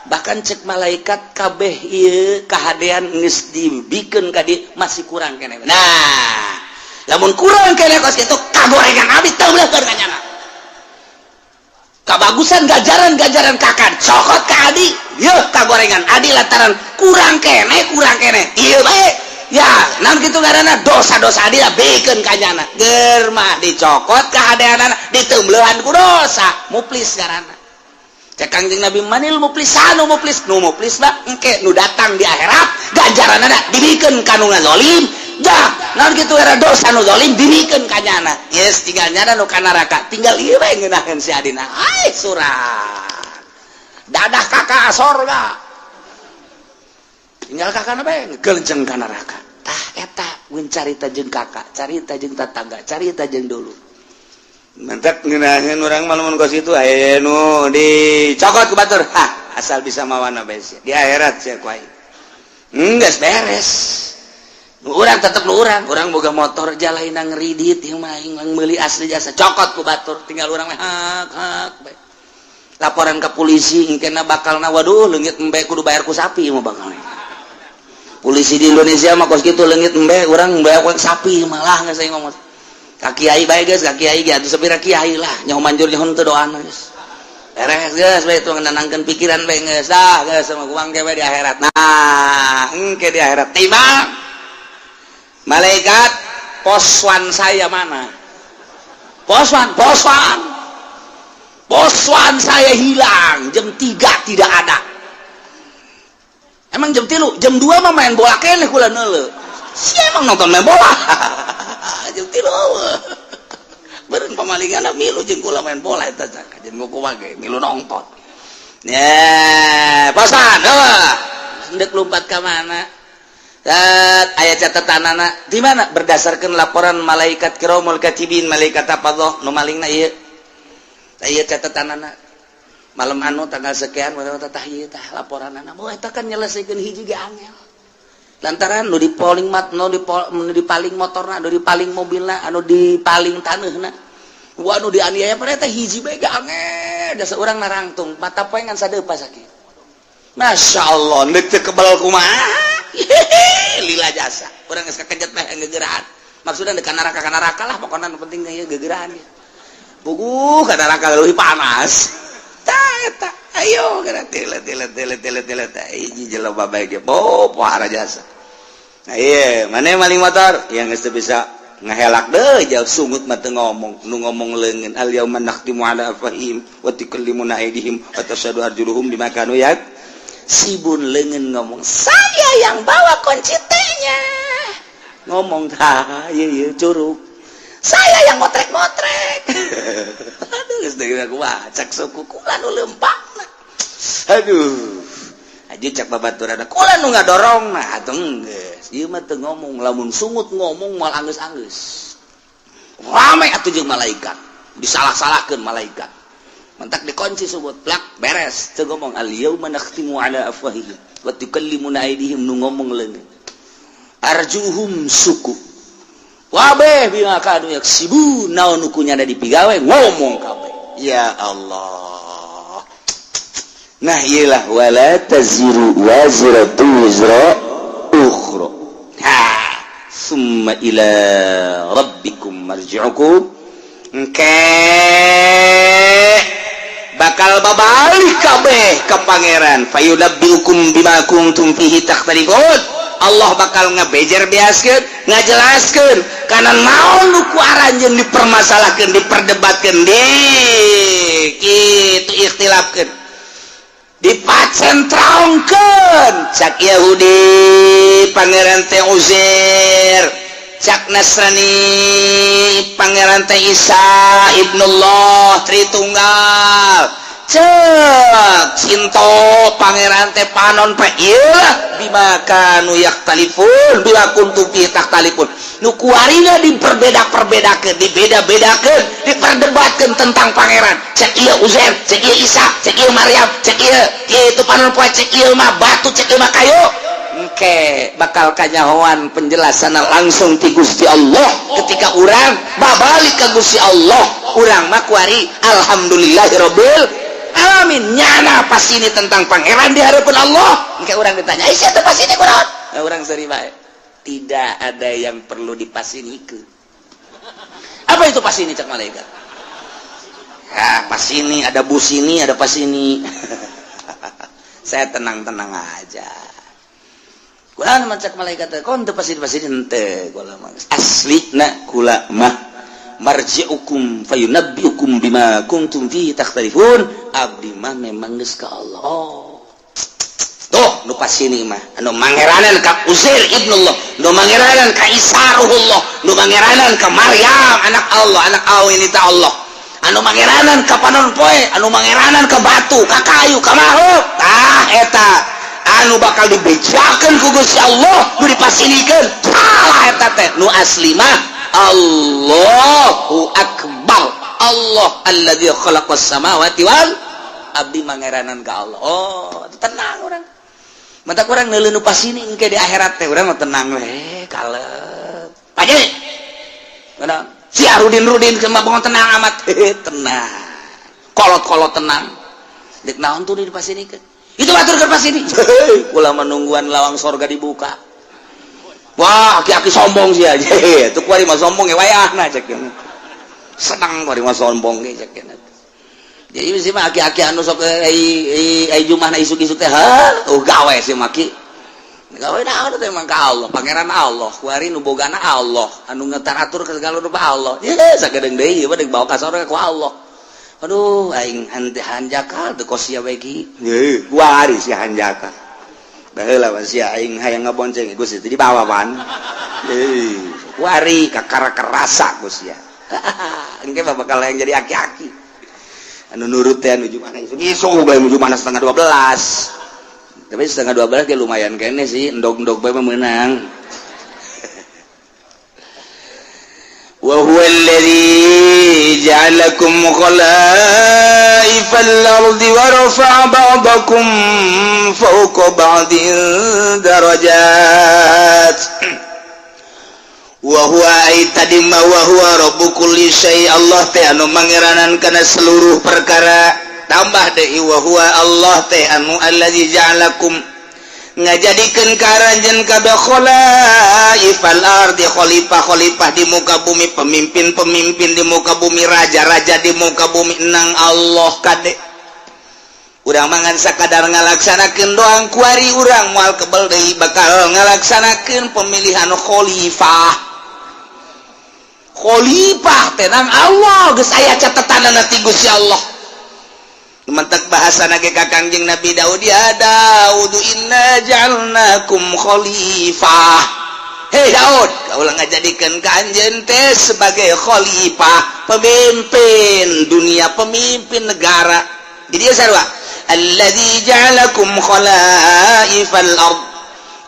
Bahkan cek malaikat, kabeh ieu kahadean geus dibikeun ka dieu, masih kurang keneh. Nah, lamun kurang keneh kos kitu, kagorengan abdi teu beuleuhkeun ka nyana. Kabagusan gajaran-gajaran kakak cokot ka adi, yeuh kagorengan adi lantaran kurang keneh, kurang keneh ieu bae ya. Naon kitu ngaranna? Dosa-dosa adi lah bikeun ka nyana. Ger mah dicokot kahadeanana, diteumbeuhan ku dosa, muflis ngaranna. Cek Kangjeng Nabi, manil muflisanu? Muflis, nu muflis mah engke nu datang di akhirat, ganjaranana dibikeun ka nu ngazolim. Jah, naon kitu era dosa nu zalim dibikeun ka nyana. Yes, tinggal nyana nu ka neraka, tinggal ieu bae ngeunaheun si adina. Ai surat dadah kakak sorga, tinggal kakak bae ngegelenceng ka neraka. Tah, eta mun carita jeung kakak, carita jeung tetangga, carita jeung dulu. Mantap ngeunaheun urang mah lamun kos kitu. Aya nu dicokot ku batur, hah, asal bisa mawana bae sia di akhirat sia ku aing. Geus beres. Nu urang tetep nu urang, urang boga motor jalaina ngeridit ieu mah, aing meuli asli jasa, cokot ku batur, tinggal urang mah hak hak bae. Laporan ke polisi engkena bakalna, waduh, leungit embe kudu bayar ku sapi mah bakal. Polisi di Indonesia mah kos kitu, leungit embe urang bayar ku sapi malah. Geus ngomong ka kiai bae geus, ka kiai ge atuh sapira kiai lah nyaho manjur nyaho teu doana. Geus beres, geus bae tuh nenangkeun pikiran bae, geus dah, geus sama kuang ke di akhirat. Nah, engke di akhirat timbang, malaikat, poswan saya mana? Poswan, poswan, poswan saya hilang jam 3 tidak ada. Emang jam 3, jam 2 mah main bola keneh kula neuleu. Si emang nonton main bola. Jam 3 beureun pamalingan milu jeung kula main bola eta jeung kumaha ge milu nonton. Ya, pasan, hendak lompat ke mana? Aya catatan anak di mana berdasarkan laporan malaikat kiromul katibin, malaikat apa loh nu malingna ieu. Ieu catatan anak malam anu tanggal sekian tah ieu tah laporan anak. Oh, eta kan nyelesaikeun hiji ge angel. Lantaran nu dipaling mat nu dipaling motorna, nu dipaling mobilna, anu dipaling taneuhna. Wah, nu dianiaya pada eta hiji bae ge angel. Dasar urang narangtung mata poe ngan sadeupa sakit. Masya Allah, deuk teu kebal kumaha? Lila jasa. Urang geus kakejet mah gegeraan. Maksudna deuk neraka ka neraka lah, pokona nu penting ieu gegeraan. Puguh ka neraka leuwih panas. Tah eta, ayo geura tile tile tile tile tile teh hiji jelema bae ge bo pohara jasa. Nah iya, mana maling motor yang geus teu bisa ngahelak deh jauh sungut mah teu ngomong, nu ngomong leungeun. Al yauma nakhtimu ala afwahihim wa tukallimuna aydihim wa tashhadu arjuluhum bima kanu yak sibun. Leungeun ngomong, "Saya yang bawa kunci T-nya." Ngomong tah ieu ieu curug, "Saya yang motrek-motrek." Aduh, geus deui aku cak suku kula nu leumpangna. Aduh, aja cak babaturan kula nu ngadorong. Nah, atuh geus ieu mah teu ngomong. Lamun sungut ngomong moal anggeus-anggeus rame atuh jeung malaikat, disalah-salahkeun malaikat. Mentak dikunci sungut plak beres teu ngomong. Al yauma nakhtimu ala afwahihim wa tukallimuna aydihim, nu ngomong leungeun, arjuhum suku wabeh bima kanu yaksibun. Naon nu kunyana dipigawe ngomong kabeh. Ya Allah. Nah, iyalah, wala taziru waziratu wizra ukhra. Ha, summa ila rabbikum marji'ukum. Engke bakal babalik kabeh ke Pangeran. Fayunabbiukum bima kuntum fihi takhtalifun. Allah bakal ngebejer beaskeun, ngajelaskeun kana naon nu ku aranjeun dipermasalahkeun, diperdebatkeun, di kitu ikhtilafkeun, dipacentrongkeun. Cak Yahudi Pangeran teh Uzair, cak Nasrani Pangeran teh Isa Ibnullah Tritunggal, cek Sinto Pangeran teh panon pe. Iyalah, bima kanu yakhtalifun, bima kuntum fi takhtalifun, nu kuarina diperbeda-perbedakeun, dibeda-bedakeun, diperdebatkeun tentang Pangeran. Cek ieu Uzair, cek ieu Isa, cek ieu Maryam, cek ieu itu panon poe, cek ieu mah batu, cek ieu mah kayu. Engke bakal kanyahoan penjelasan langsung ti Gusti Allah ketika urang babalik ke Gusti Allah. Urang mah kuari alhamdulillahirabbil alamin, nyana pas ini tentang Pangeran di hadapan Allah. Engke urang ditanya, "Ih, siapa pas ini kunaon?" Nah, urang seri bae, tidak ada yang perlu dipasinikeun. Apa itu pas ini? Cak malaikat. Ya, pas ini ada bus, ini ada pas ini. Saya tenang-tenang aja. Kula mah cak malaikat teh kon teu pasini pasini henteu. Kula mah asli na kula mah marji'ukum fayunabbiukum bima kuntum fihi takhtalifun. Abdi mah memang geus ka Allah. Oh. Tuh nu pasini mah anu mangeranan ka Uzair ibnullah, nu mangeranan ka Isa ruhullah, nu mangeranan ka Maryam anak Allah, anak awin ta Allah, anu mangeranan ka panon poe, anu mangeranan ka batu, ka kayu, ka makhluk. Tah eta anu bakal dibejakeun ku Gusti Allah, nu dipasinikeun salah eta teh. Nu asli mah Allahu akbar, Allah alladzi khalaqas samawati wal abdi mangeranan ka Allah. Oh, tenang urang. Mata kurang neuleuh nu pasini engke di akhirat teh urang mah tenang we, kalep. Paje. Mana? Si Arudin Rudin mah bongon tenang amat. Tenang. Kolot-kolot tenang. Dek naon tuh di pasinikeun? Itu batur ke pasini. Kula menungguan lawang sorga dibuka. Wah, aki-aki sombong sih aja. Itu kuari mah sombong ya wayahna cek. Senang kuari mah sombong ge cek. Jadi sih mah aki-aki anu sok ai ai jumahna isuk-isuk teh, ha, oh gawe sih maki. Gawe naon teh emang ka Allah, Pangeran Allah, kuari nu bogana Allah, anu ngetaratur ke segala rupa Allah. Ye, sagedeung deui ieu mah deuk bawa ka sorga ku Allah. Aduh, aing hanjakal teu kos sia we ki. Ye, kuari si hanjakal. Baheula masih aing hayang ngabonceng Gus itu dibawa pan. Eh, kuari kakara kerasa Gus ya. Engke mah bakal yang jadi aki-aki. Anu nurut teh nuju mana isuk bae, nuju mana 11.30. Tapi 11.30 ge lumayan kene sih, endog-endog bae mah meunang. Wa huwa alladhi ja'alakum khala'ifal ardi wa rafa'a ba'dakum fawqa ba'din darajat. Wa huwa ay tadi ma wa huwa rabbu kulli syai, Allah teh anu mangeranan kana seluruh perkara. Tambah deui wa huwa Allah teh anu allazi ja'alakum ngajadikeun ka aranjeun kabeh khalaifal ardi, khalifah-khalifah di muka bumi, pemimpin-pemimpin di muka bumi, raja-raja di muka bumi nang Allah. Kade urang mangan sakadar ngalaksanakeun doang, kuari urang moal kebel deui bakal ngalaksanakeun pemilihan khalifah. Khalifah teh nang Allah, geus aya catetanana ti Gusti Allah. Mentek bahasa nage ka Kangjeng Nabi Daud, ya Daud inna ja'alnakum khalifah. Hei Daud, kaulah ngajadikeun ka anjeun teh sebagai khalifah, pemimpin dunia, pemimpin negara. Jadi dia sarua alladzi ja'alakum khalaifal ard.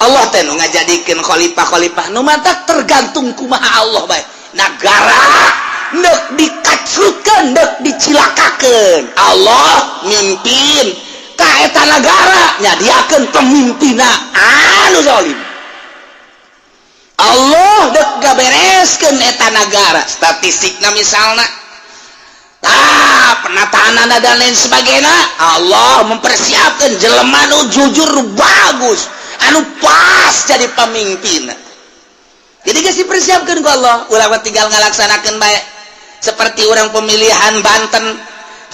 Allah teh nu ngajadikeun khalifah-khalifah nu mantak tergantung kumaha Allah bae. Negara nek dikacrutkeun, nek dicilakakeun, Allah mimpin ka eta nagara, nyadiakeun pemimpinna anu zalim. Allah dek gabereskeun eta nagara, statistikna misalna, ah, penataan dan lain sebagainya, Allah mempersiapkan jelema nu jujur, nu bagus, anu pas jadi pemimpin. Jadi geus dipersiapkan ku Allah, ulah tinggal ngalaksanakeun bae. Seperti orang pemilihan Banten,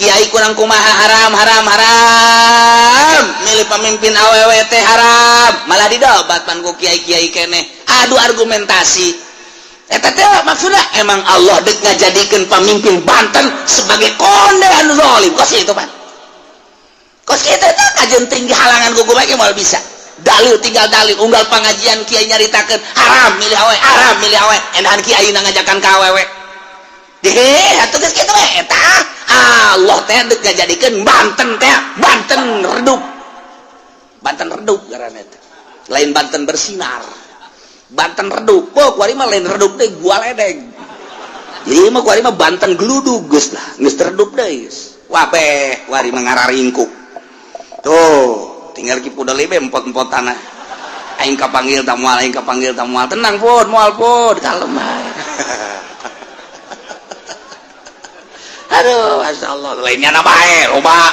kiai kurang kumaha, haram haram haram, milih pemimpin awewe teh haram, malah didobat pan ku kiai-kiai keneh, adu argumentasi. Eta teh maksudnya emang Allah dek ngajadikeun pemimpin Banten sebagai konde anu zalim kos itu pan. Kos kitu teh kajen tinggi halangan ku kumaha moal bisa. Dalil tinggal dalil, unggal pengajian kiai nyaritakeun haram milih awewe, haram milih awewe, endahan kiai ngajakan ka awewe. Deh, atuh geus kitu we eta. Allah teh dek ngajadikeun Banten teh Banten redup. Banten redup ngaranna teh. Lain Banten bersinar. Banten redup. Oh, kuari mah lain redup teh, gua ledeng. Jadi mah kuari mah Banten geludug geus lah, geus redup deui geus. Wabeh, kuari mah ngararingkuk. Tuh, tinggal ki pudel be empot-empot tanah. Aing kapanggil ta moal, aing kapanggil ta moal. Tenang pun, moal pun, kalem bae. Aduh, masya Allah, lainnya na bae, loba.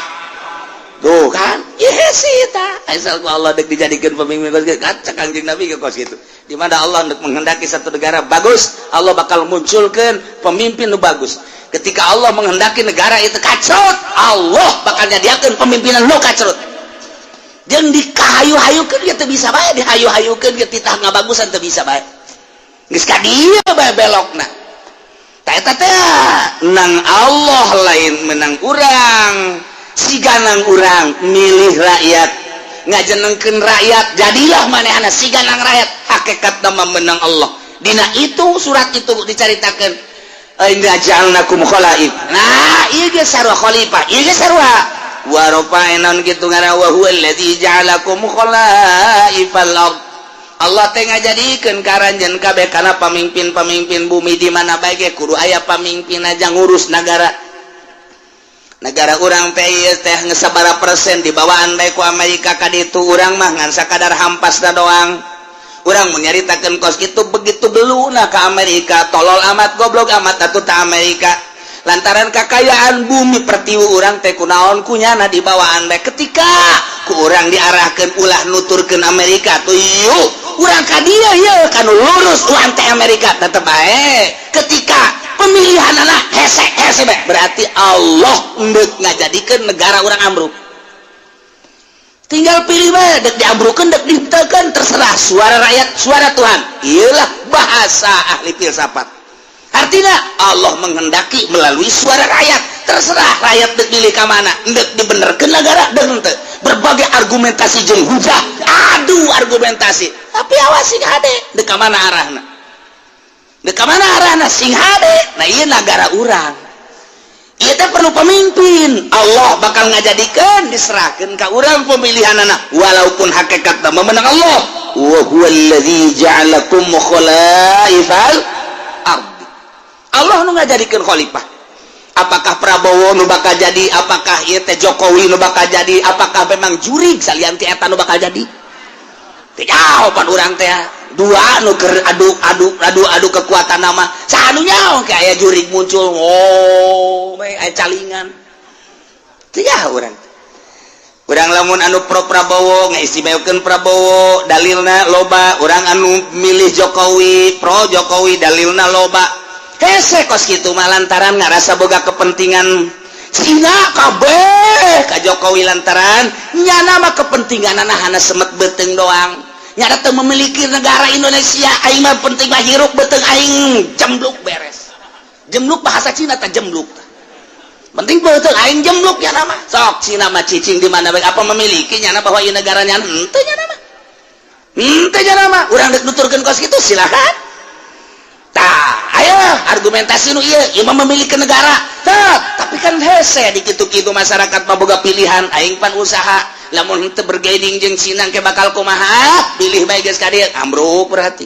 Tuh kan, yes ta. Asal ku Allah dek dijadikan pemimpin kos kitu, kaca Kangjeng Nabi ke kos kitu. Di mana Allah dek menghendaki satu negara bagus, Allah bakal munculkan pemimpin nu bagus. Ketika Allah menghendaki negara itu kacrut, Allah bakal nyadiakeun pemimpinan nu kacrut. Jeung dikahayu-hayukeun ge teu bisa bae, dihayu-hayukeun ge titah ngabagusan teu bisa bae. Geus ka dieu bae belokna. Eta teh nang Allah, lain menang urang. Siganang urang milih rakyat, ngajenengkeun rakyat, jadilah manehna siganang rakyat, hakikat nama menang Allah. Dina itu surat itu dicaritakeun inna ja'alnakum khalaif. Nah, ieu ge sarua khalifah, ieu ge sarua wa rafa'na kitu ngaran wa huwa allazi ja'alakum khalaifal ard. Allah teh ngajadikeun ka aranjeun kabeh kana pamimpin-pamimpin bumi. Di mana bae ge kudu aya pamimpin aja ngurus nagara. Negara urang teh ieu teh geus sabaraha persen dibawaan bae ku Amerika ka ditu, urang mah ngan sakadar hampasna doang. Urang mun nyaritakeun kos kitu begitu beluna ka Amerika, tolol amat, goblok amat atuh ta Amerika, lantaran kakayaan bumi pertiwi urang teh kunaon kunyana dibawaan bae. Ketika ku urang diarahkeun ulah nuturkeun Amerika tuh, yuk urang ka dieu yeuh kanu lurus urang teh Amerika tetep bae. Ketika pemilihan anak hese hese bae, berarti Allah endek ngajadikeun negara urang ambruk. Tinggal pilih bae, dek diambrukeun dek ditekan, terserah, suara rakyat suara Tuhan. Iyalah bahasa ahli filsafat. Artinya Allah menghendaki melalui suara rakyat, terserah rakyat dek milih ka mana, dek dibenerkeun negara dek henteu. Berbagai argumentasi jeung hujah, adu argumentasi, tapi awas, sing hade dek mana arahna, dek mana arahna, sing hade. Nah, ieu negara urang, ieu teh perlu pemimpin. Allah bakal ngajadikeun, diserahkeun ka urang pemilihan anak, walaupun hakikat memenang Allah. Wa huwallazi ja'alakum khalaifal ardi. Allah nu ngajadikeun khalifah. Apakah Prabowo nu bakal jadi, apakah ieu teh Jokowi nu bakal jadi, apakah memang jurig salian ti eta nu bakal jadi, teu pan urang teh dua nu keur adu adu adu adu kekuatan nama saha nu nyaho kayak jurig muncul. Oh, aya calingan, teu urang. Urang lamun anu pro Prabowo ngaistimewakeun Prabowo, dalilna loba. Urang anu milih Jokowi, pro Jokowi, dalilna loba. Hese kos kitu mah lantaran ngarasa boga kepentingan Cina kabeh ka Jokowi, lantaran nyana mah kepentingan hana semet beuteung doang, nyana teu memiliki negara Indonesia. Aing mah penting mah hirup beuteung aing jembluk, beres. Jembluk bahasa Cina tak jembluk, penting beuteung aing jembluk ya nama. Sok Cina mah cicing di mana bae, apa memiliki nyana bahwa ieu negaranya? Henteu nyana mah, henteu nyana mah. Urang dek nuturkeun kos kitu silakan. Tah, ayo argumentasi nu ieu, ieu mah memiliki negara. Tah, tapi kan hese di kitu-kitu, masyarakat mah boga pilihan. Aing pan usaha, lamun henteu bergaining jeung Cina ke bakal kumaha? Pilih bae geus ka dieu, ambruk berarti.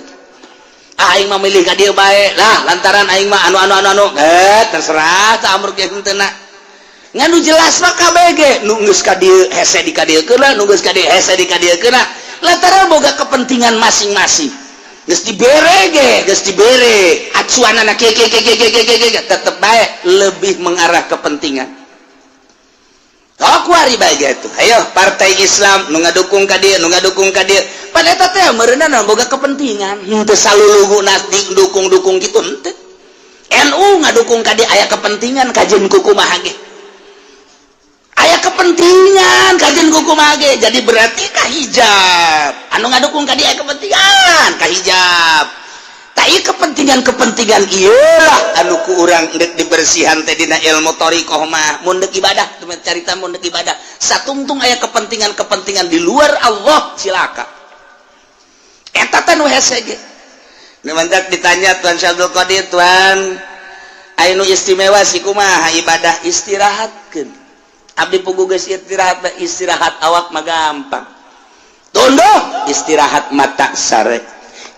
Aing mah milih ka dieu bae lah, lantaran aing mah anu anu anu anu, eh terserah tah, ambruk jeung henteu. Ngan nu jelas mah KBG nu geus ka dieu hese di ka dieu keuna, nu geus ka dieu hese di ka dieu keuna, lantaran boga kepentingan masing-masing. Geus dibere ge, geus dibere acuanana kieu kieu kieu kieu kieu kieu, tetep bae lebih mengarah kepentingan. Kuari bae gitu. Ayo partai Islam nu ngadukung ka dieu, nu ngadukung ka dieu, pada eta teh meureunna boga kepentingan, henteu salulugu dukung-dukung gitu, henteu. NU ngadukung ka dieu aya kepentingan, kajeun kumaha ge aya kepentingan, kajeun kumaha ge. Jadi berarti ka hijab anu ngadukung ka dieu aya kepentingan ka hijab. Tak, kepentingan-kepentingan iyalah anu ku urang dek dibersihan teh dina ilmu thoriqoh mah. Mun dek ibadah, carita mun dek ibadah satungtung aya kepentingan-kepentingan di luar Allah, cilaka. Eta teh nu hese ge. Nu mantak ditanya Tuan Syabdul Qadir, "Tuan, anu istimewa si kumaha ibadah?" "Istirahatkeun abdi pugu geus istirahat." Istirahat awak mah gampang tunduh, istirahat mata sare.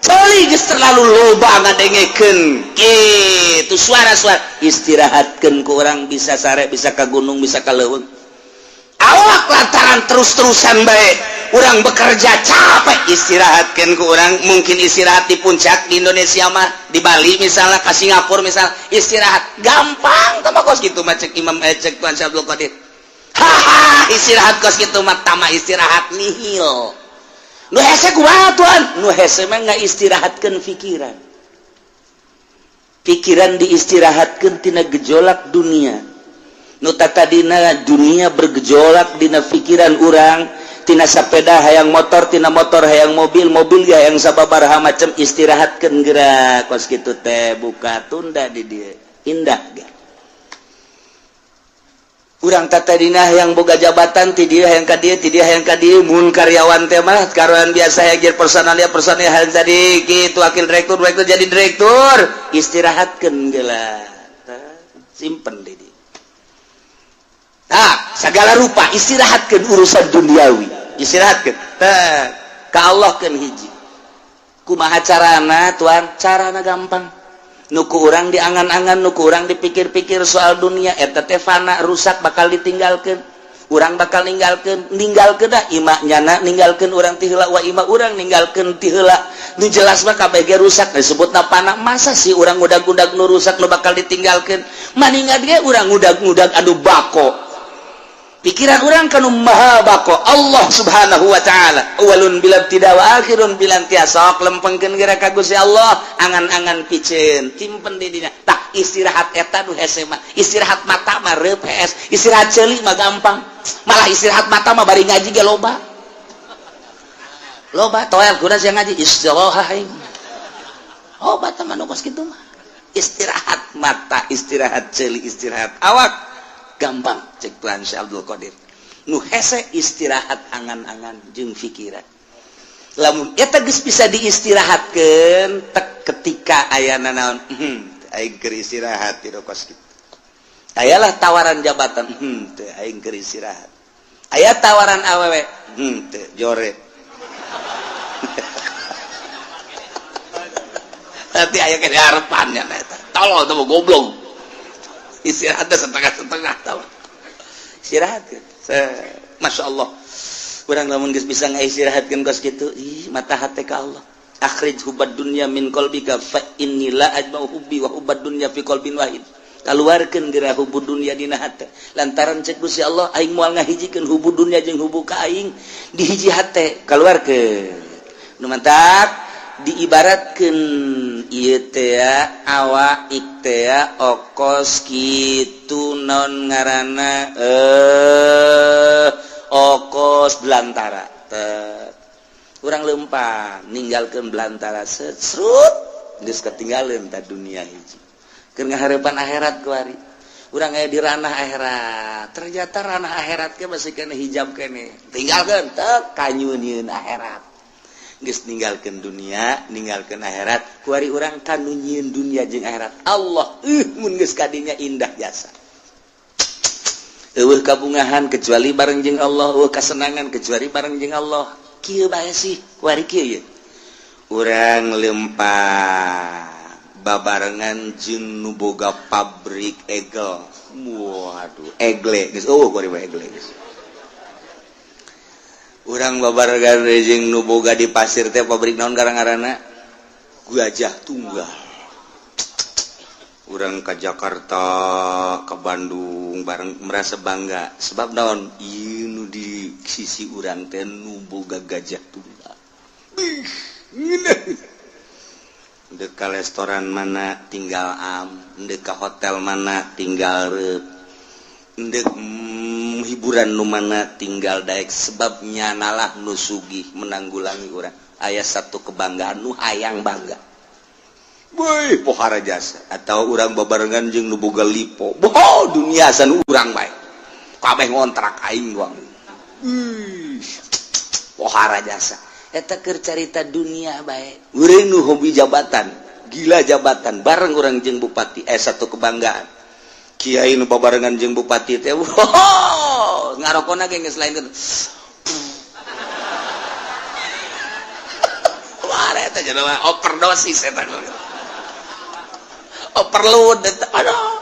Ceuli geus terlalu loba ngadengekeun kitu suara-suara, istirahatkeun ku urang bisa sare, bisa ka gunung, bisa ka leuweung. Awak lantaran terus-terusan bae urang bekerja capek, istirahatkeun ku urang mungkin istirahat di puncak di Indonesia mah, di Bali misalnya, ke Singapura misalnya, istirahat gampang. Tama kos gitu mah cek Imam, cek Tuan Syabdul Qadir, haha, istirahat kos gitu mah tama istirahat nihil. Nu hese kumaha, Tuan? Nu hese mah nggak istirahatkeun pikiran, pikiran diistirahatkeun tina gejolak dunia. Nu tadina dunia bergejolak dina pikiran urang, tina sepeda hayang motor, tina motor hayang mobil, mobil ya yang sababaraha macam, istirahatkeun gerak kos kitu teh, buka tunda di dieu indah ge. Urang tadina yang boga jabatan ti dieu hayang ka dieu, ti dieu hayang ka dieu. Mun karyawan teh mah karyawan biasa hayang jadi personalia, personalia hayang jadi kitu, wakil direktur, direktur, jadi direktur, istirahatkeun geula, simpen di dieu. Nah, segala rupa istirahatkan urusan duniawi, istirahatkan. Tah, ka Allah kan hiji. Kumaha carana, Tuan? Carana gampang. Nu ku urang diangan-angan, nu ku urang dipikir-pikir soal dunia, eta teh fana, rusak, bakal ditinggalkan. Urang bakal ninggalkeun, ninggalkeun dah ima nyana ninggalkeun urang ti heula, wa ima urang ninggalkeun ti heula. Nu jelas mah kabeh ge rusak, disebutna fana. Masa sih urang ngudag-ngudag nu rusak, nu bakal ditinggalkeun? Maningan ge urang ngudag-ngudag anu bako. Pikiran urang kanu maha bako, Allah Subhanahu wa taala, awalun bila tidak wa akhirun bila intiha. Sok lempengkeun geura ka Gusti Allah, angan-angan piceun simpen di dina. Tak istirahat eta nu hese mah. Istirahat mata mah reup hees, istirahat ceuli mah gampang. Malah istirahat mata mah bari ngaji ge loba loba toel guna sia ngaji istirahat aing. Oh, bata mah nu kos kitu mah. Istirahat mata, istirahat ceuli, istirahat awak gampang cek Tuhan Syekh Abdul Qadir. Nu hese istirahat angan-angan jeung pikiran. Lamun eta geus bisa diistirahatkeun tek, ketika aya naon, aing keur istirahat di kos kitu. Ayalah tawaran jabatan, teu, aing keur istirahat. Aya tawaran awewe, teu, jore. Nanti aya ke harapannya eta. Tolol tuh, goblok. Istirahat setengah-setengah tau. Istirahat. Masya Allah. Urang lamun geus bisa ngaistirahatkeun kos kitu, ih, mata hati ka Allah. Akhrij hubbad dunya min qalbika fa inni la ajma'u hubbi wa hubbad dunya fi qalbin wahid. Kaluarkeun geura hubbu dunya dina hate. Lantaran cek Gusti Allah, aing moal ngahijikeun hubbu dunya jeung hubbu ka aing di hiji hate. Kaluarkeun. Nu mantak diibaratkeun ieu teh awak teh okos kitu, non ngaranna, okos belantara. Urang lempang ninggalkeun belantara, serut, geus ketinggalan ta dunia hiji. Keur ngaharepan akhirat kuari. Urang aya di ranah akhirat. Ternyata ranah akhirat ke masih kena hijab kene. Tinggalkeun teh kanyunieun akhirat. Geus ninggalkeun dunia, ninggalkeun akhirat, kuari urang kanu nyieun dunia jeung akhirat. Allah, mun geus kadinya indah jasa. Eueuh kabungahan kecuali bareng jeung Allah, eueuh kasenangan kecuali bareng jeung Allah. Kieu bae sih, kuari kieu ye. Urang lempang babarengan jeung nu boga pabrik egel. Waduh, egle geus eueuh kuari mah, egle geus. Urang babarengan jeung nu boga di pasir teh pabrik naon garang-garana? Gajah Tunggal. Urang ke Jakarta, ke Bandung bareng merasa bangga. Sebab naon? Ieu nu di sisi urang teh nu boga Gajah Tunggal. Ih, ngeunah. Dek ka restoran mana tinggal am, dek ka hotel mana tinggal reup. Dek hiburan nu mana tinggal daek, sebabnya nalah nu sugih menanggulangi urang. Aya satu kebanggaan nu hayang bangga. Woi, pohara jasa atau urang babarengan jeung nu boga lipo. Boh, dunia san urang bae. Kabeh ngontrak aing doang. Ih, pohara jasa. Eta keur carita dunia bae. Urang nu hobi jabatan, gila jabatan, bareng urang jeung bupati, satu kebanggaan. Kiai nu babarengan jeung bupati teh, wow, ngarokona ge geus lain. Wah, eta jelema overdosis eta. Overload eta. Aduh.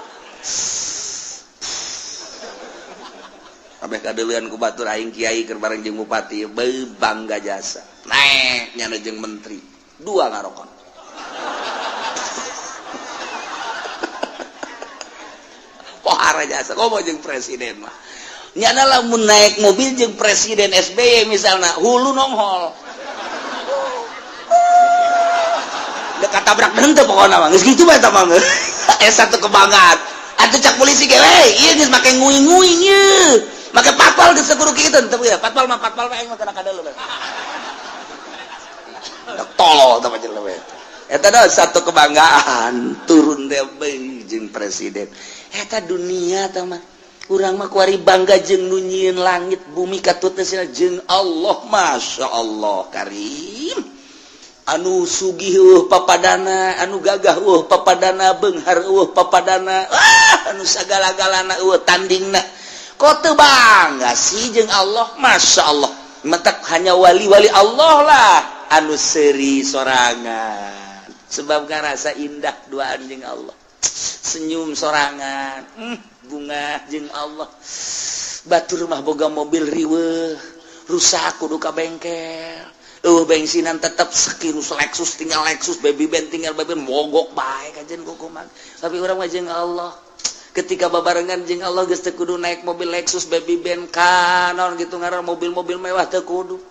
Kabeh kadeuleun ku batur, aing kiai keur bareng jeung bupati, beuh, bangga jasa. Naek nyana jeung menteri, dua ngarokon. Pohara jasa, komo jeung presiden mah. Nyana lamun naek mobil jeung presiden SBY misalna, hulu nonghol. Dekat tabrak henteu pokona mah. Geus kitu bae eta mah. Satu kebanggaan. Atuh cak polisi ge, we, ieu geus make nguing-nguing ieu. Make patpal geus kudu kitu teu ya. Patpal mah patpal mah aing mah kana kadeuleu. Tolol tah jelema eta. Eta dah satu kebanggaan turun teh jeung presiden. Eta dunia tah mah. Urang mah kuari bangga jeung nu nyieun langit bumi katut teh jeung Allah, Masya Allah Karim. Anu sugih eueuh papadana, anu gagah eueuh papadana, beunghar eueuh papadana, ah, anu sagala-galana eueuh tandingna. Kok teu bangga sih jeung Allah? Masya Allah. Mentak hanya wali-wali Allah lah anu seuri sorangan. Sebab ngarasa indah duaan jeung Allah. Senyum sorangan, bunga jeung Allah. Batur mah boga mobil riweuh, rusak kudu ka bengkel. Bensinan tetep sekirus Lexus tinggal Lexus, baby band tinggal baby band, mogok bae kajen kukuman. Tapi urang mah jeung Allah. Ketika babarengan jeung Allah geus teu kudu naik mobil Lexus, baby band, kanon gitu ngaran mobil-mobil mewah teu kudu.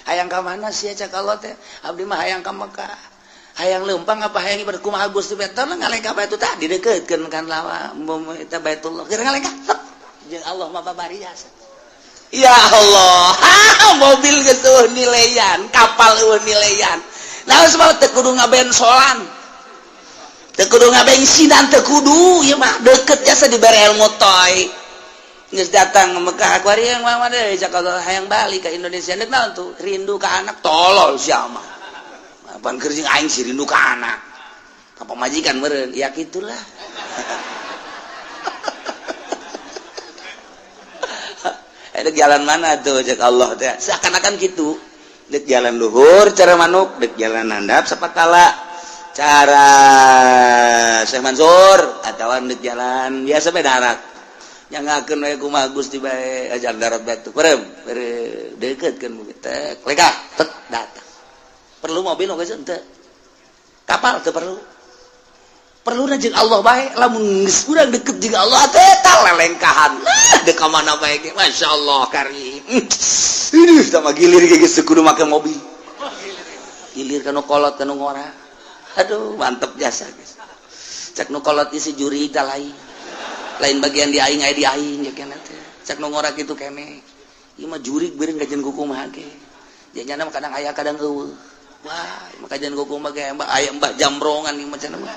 Hayang ka mana sih cak Allah teh? Abdi mah hayang ka Mekah. Hayang leumpang apa hayang ibadah kumaha Gusti teh ngalengkah batu tah didekeutkeun kan lawa eta Baitullah. Keur ngalengkah jeung Allah mah babari jasa. Ya Allah, mobil geus eueuh nileyan, kapal eueuh nileyan. Nah, sebab teu kudu ngabensolan. Teu kudu ngabensinan, teu kudu ieu mah deukeut jasa dibere ilmu toy. Geus datang ke Mekah akuarium mah deui, cak Allah hayang balik ke Indonesia. Deuk naon tuh? Rindu ka anak. Tolol sia mah. Apaan keur jeung aing sih rindu ka anak? Ka pamajikan meureun. Ya kitulah. Dek jalan mana tuh cek Allah teh? Seakan-akan gitu. Dek jalan luhur cara manuk, dek jalan handap sapatala cara Syekh Mansur, atawa dek jalan biasa bae darat. Nyangakeun we kumaha Gusti bae ajar darat batu. Perem, deukeutkeun teh lekah tet datang. Perlu mobil oge henteu. Kapal teu perlu. Perlu jeung Allah bae, lamun geus urang deket jeung Allah teh tah lelengkahan. Ah, dek ka mana bae ge masyaallah karim. Ini sama gilir ge geus kudu make mobil. Gilir kanu kolot kanu ngora. Aduh, mantep jasa guys. Cek nu kolot isi juri tah lain. Lain bagian di aing aya di aing ya kena teh. Cek nu ngora kitu kene. Ieu mah jurig beureun kajian kumaha ge. Janyana mah kadang aya kadang eueuh. Wah, mah kajian kumaha ge aya mbah jambrongan ieu mah cenah mah.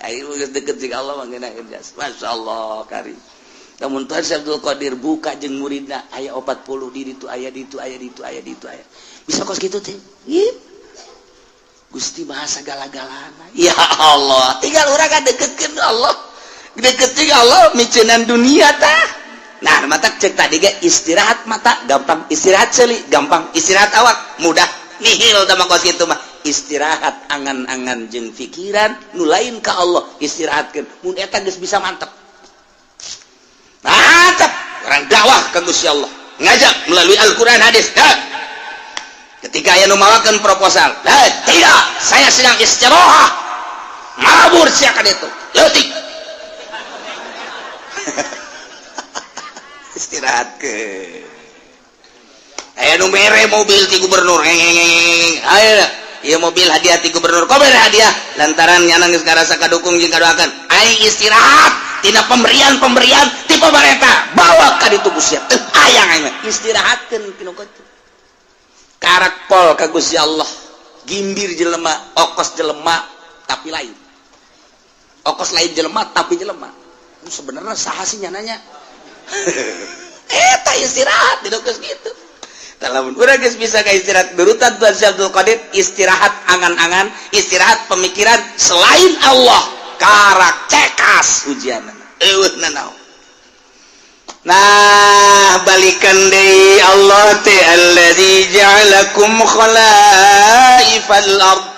Ayo geus deket jeung Allah mah ngeunaheun jas. Masyaallah karim. Namun Tuhan Syekh Abdul Qadir buka jeung muridna aya 40 di ditu aya ditu aya ditu aya ditu aya. Bisa kos kitu teh. Gusti maha sagala-galana. Ya Allah, tinggal urang ka deketkeun Allah. Deket jeung Allah miceunan dunia tah. Nah, mata cek tadi ge istirahat mata gampang, istirahat seuli gampang, istirahat awak mudah. Nihil tah mah kos kitu mah. Istirahat angan-angan jeung pikiran nu lain ka Allah istirahatkeun. Mun eta geus bisa mantep. Mantap, orang dakwah ka Gusti Allah. Ngajak melalui Al-Qur'an hadis. Dah. Ketika aya nu mawakeun proposal, tidak, saya sedang istirahat. Mabur sia ka ditu. Leutik. Istirahat ke. Aya nu mere mobil ti gubernur. Ayo, ieu mobil hadiah ti gubernur. Kok mere hadiah? Lantaran nyana geus ngarasa kadukung jeung kadoakeun. Aing istirahat tina pemberian-pemberian ti pemerintah. Bawa ka ditu Gusti. Teu hayang aing mah. Istirahatkeun tinu kitu. Karak pol ka Gusti Allah. Gimbir jelema, okos jelema tapi lain. Okos lain jelema tapi jelema. Sebenarnya saha sih nyananya? Eta istirahat di geus kitu. Lamun urang geus bisa ka istirahat berutan Tuhan Syekh Abdul Qadir istirahat angan-angan, istirahat pemikiran selain Allah, karak cekas ujianna. Eueuh nanaon. Nah, balikan deui Allah teh alladzi ja'alakum khalaifal ard.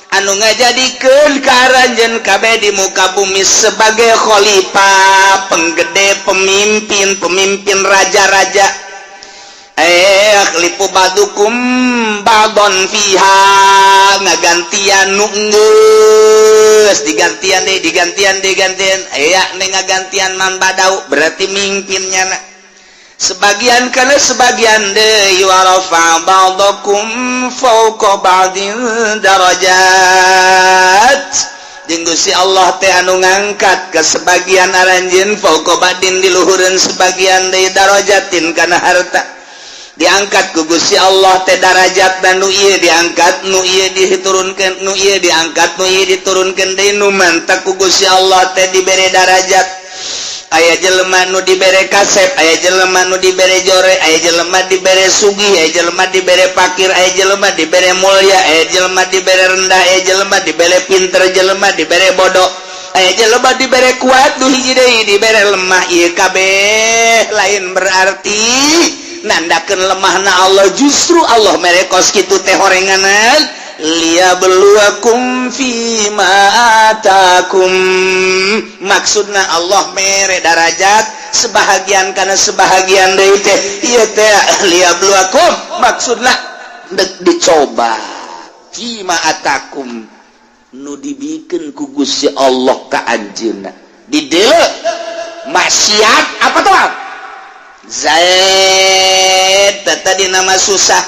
Anu ngajadikeun ka aranjeun kabeh di muka bumi sebagai khalifah, penggede, pemimpin, pemimpin raja-raja. Yakhlifu ba'dukum ba'don fiha, ngagantian nu geus digantian deui, digantian digantian aya nih ngagantian man badau berarti mimpinnya na. Sebagian kana sebagian deui wa rafa ba'dakum fawqa ba'din darajat. Jeung Gusti Allah teh anu ngangkat ke sebagian aranjeun fawqa ba'din di luhureun sebagian deui darajatin kana harta. Diangkat ku Gusti Allah teh darajat dan nu ieu diangkat, nu ieu diturunkeun, nu ieu diangkat, nu ieu diturunkeun deui, nu mantak ku Gusti Allah teh dibere darajat. Aya jelema nu dibere kasep, aya jelema nu dibere jore, aya jelema dibere sugih, aya jelema dibere pakir, aya jelema dibere mulia, aya jelema dibere rendah, aya jelema dibere pinter, jelema dibere bodoh, aya jelema dibere kuat, nu hiji deui dibere lemah. Ieu kabeh lain berarti nandakeun lemahna Allah, justru Allah mere kos kitu teh horenganan liyabluwakum fima atakum. Maksudna Allah mere darajat sebahagian karena sebahagian deui teh ieu teh liyabluwakum, maksudna dek dicoba fima atakum nu dibikeun ku Gusti Allah ka anjeunna di dieu maksiat apa tuh Zaid tadi nama susah.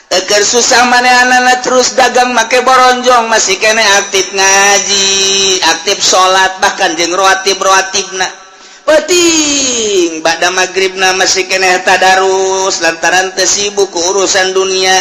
Eker susah manehna terus dagang make boronjong, masih kene aktif ngaji, aktif salat, bahkan jeung rawatib rawatibna penting ba'da magribna masih kene tadarus lantaran teu sibuk ku urusan dunia.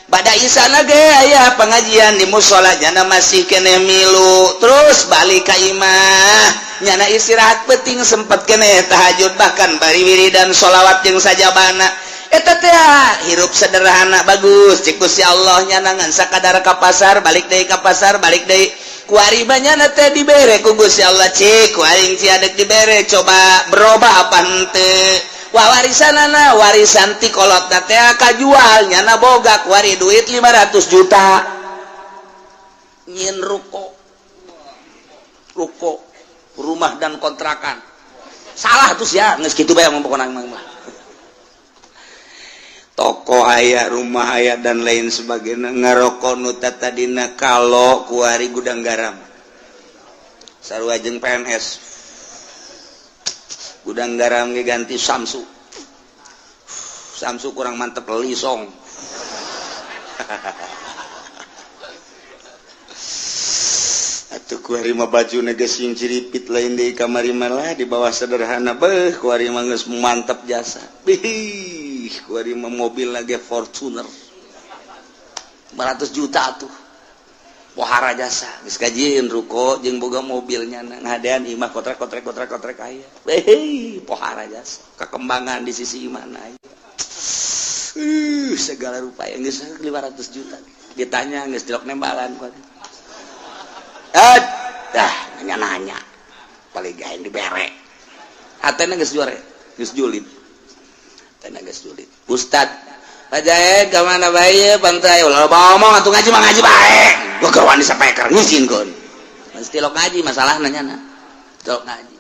Bada isana ge aya pengajian di musola, nyana masih kene milu. Terus balik ka imah, nyana istirahat penting, sempet kene tahajud, bahkan bari wiridan sholawat jeung sajabana. Eta teh hirup sederhana bagus cek Gusti Allah. Nyana ngan sakadar ka pasar, balik deui, ka pasar, balik deui. Kuari nyana teh dibere ku Gusti Allah, cik ku aing ciadek dibere, coba berubah apa henteu. Wah, warisan, warisan ti kolot teh kajual, nyana boga kuari duit 500 juta, nyin ruko, ruko rumah dan kontrakan. Salah tuh ya, geus kitu bae pokona mah. Toko aya, rumah aya, dan lain sebagainya. Ngarokok nu tadina kalau kuari Gudang Garam, sarua jeung PNS. Gudang Garam ge ganti Samsu, Samsu kurang mantep, Lisong. Atuh kuari mah baju geus sing ciripit, lain deui kamari malah di bawah sederhana. Beuh, kuari mah geus mantep jasa. Bih, kuari mah mobil lagi Fortuner 500 juta tuh, pohara jasa. Geus kajieun ruko jeung boga mobilnya, ngadean imah kotrek kotrek kotrek kotrek aya. Beuh, pohara jasa, kekembangan di sisi mana aya. Segala rupa yang geus 500 juta. Ditanya geus dilok nembalan kuari. Ah, dah nanya-nanya. Paling gaeng dibere. Hatena geus juare, geus julid. Hatena geus julid. Ustad, Pak ka mana bae pantai ulah ngomong atuh, ngaji mah ngaji bae. Gua keur wani sapeker ngizinkeun. Mesti lo ngaji masalah nanya na. Tilok ngaji.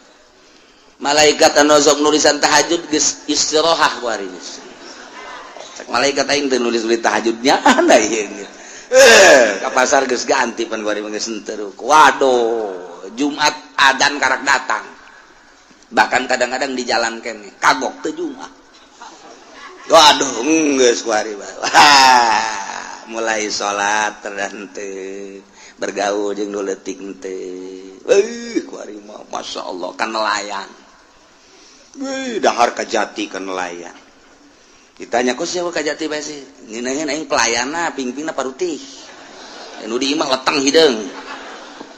Malaikat anu sok nulisan tahajud geus istirahat kuari geus. Cek malaikat, aing teu nulis-nulis tahajudnya anda ieu. Eh, ka pasar geus ganti pan kuari geus henteu. Waduh, Jumat adan karak datang. Bahkan kadang-kadang di jalan kene kagok teu Jumat. Waduh, geus kuari. Wah, mulai salat terhenteu, bergaul jeung nu leutik teu. Euy, kuari mah Masya Allah kan nelayan. Wih, dahar kajati kan nelayan. Ditanya, kok siapa kajati bae sih? Ngeunaheun aing pelayanna, pingpingna parutih. Nu di imah leteng hideung.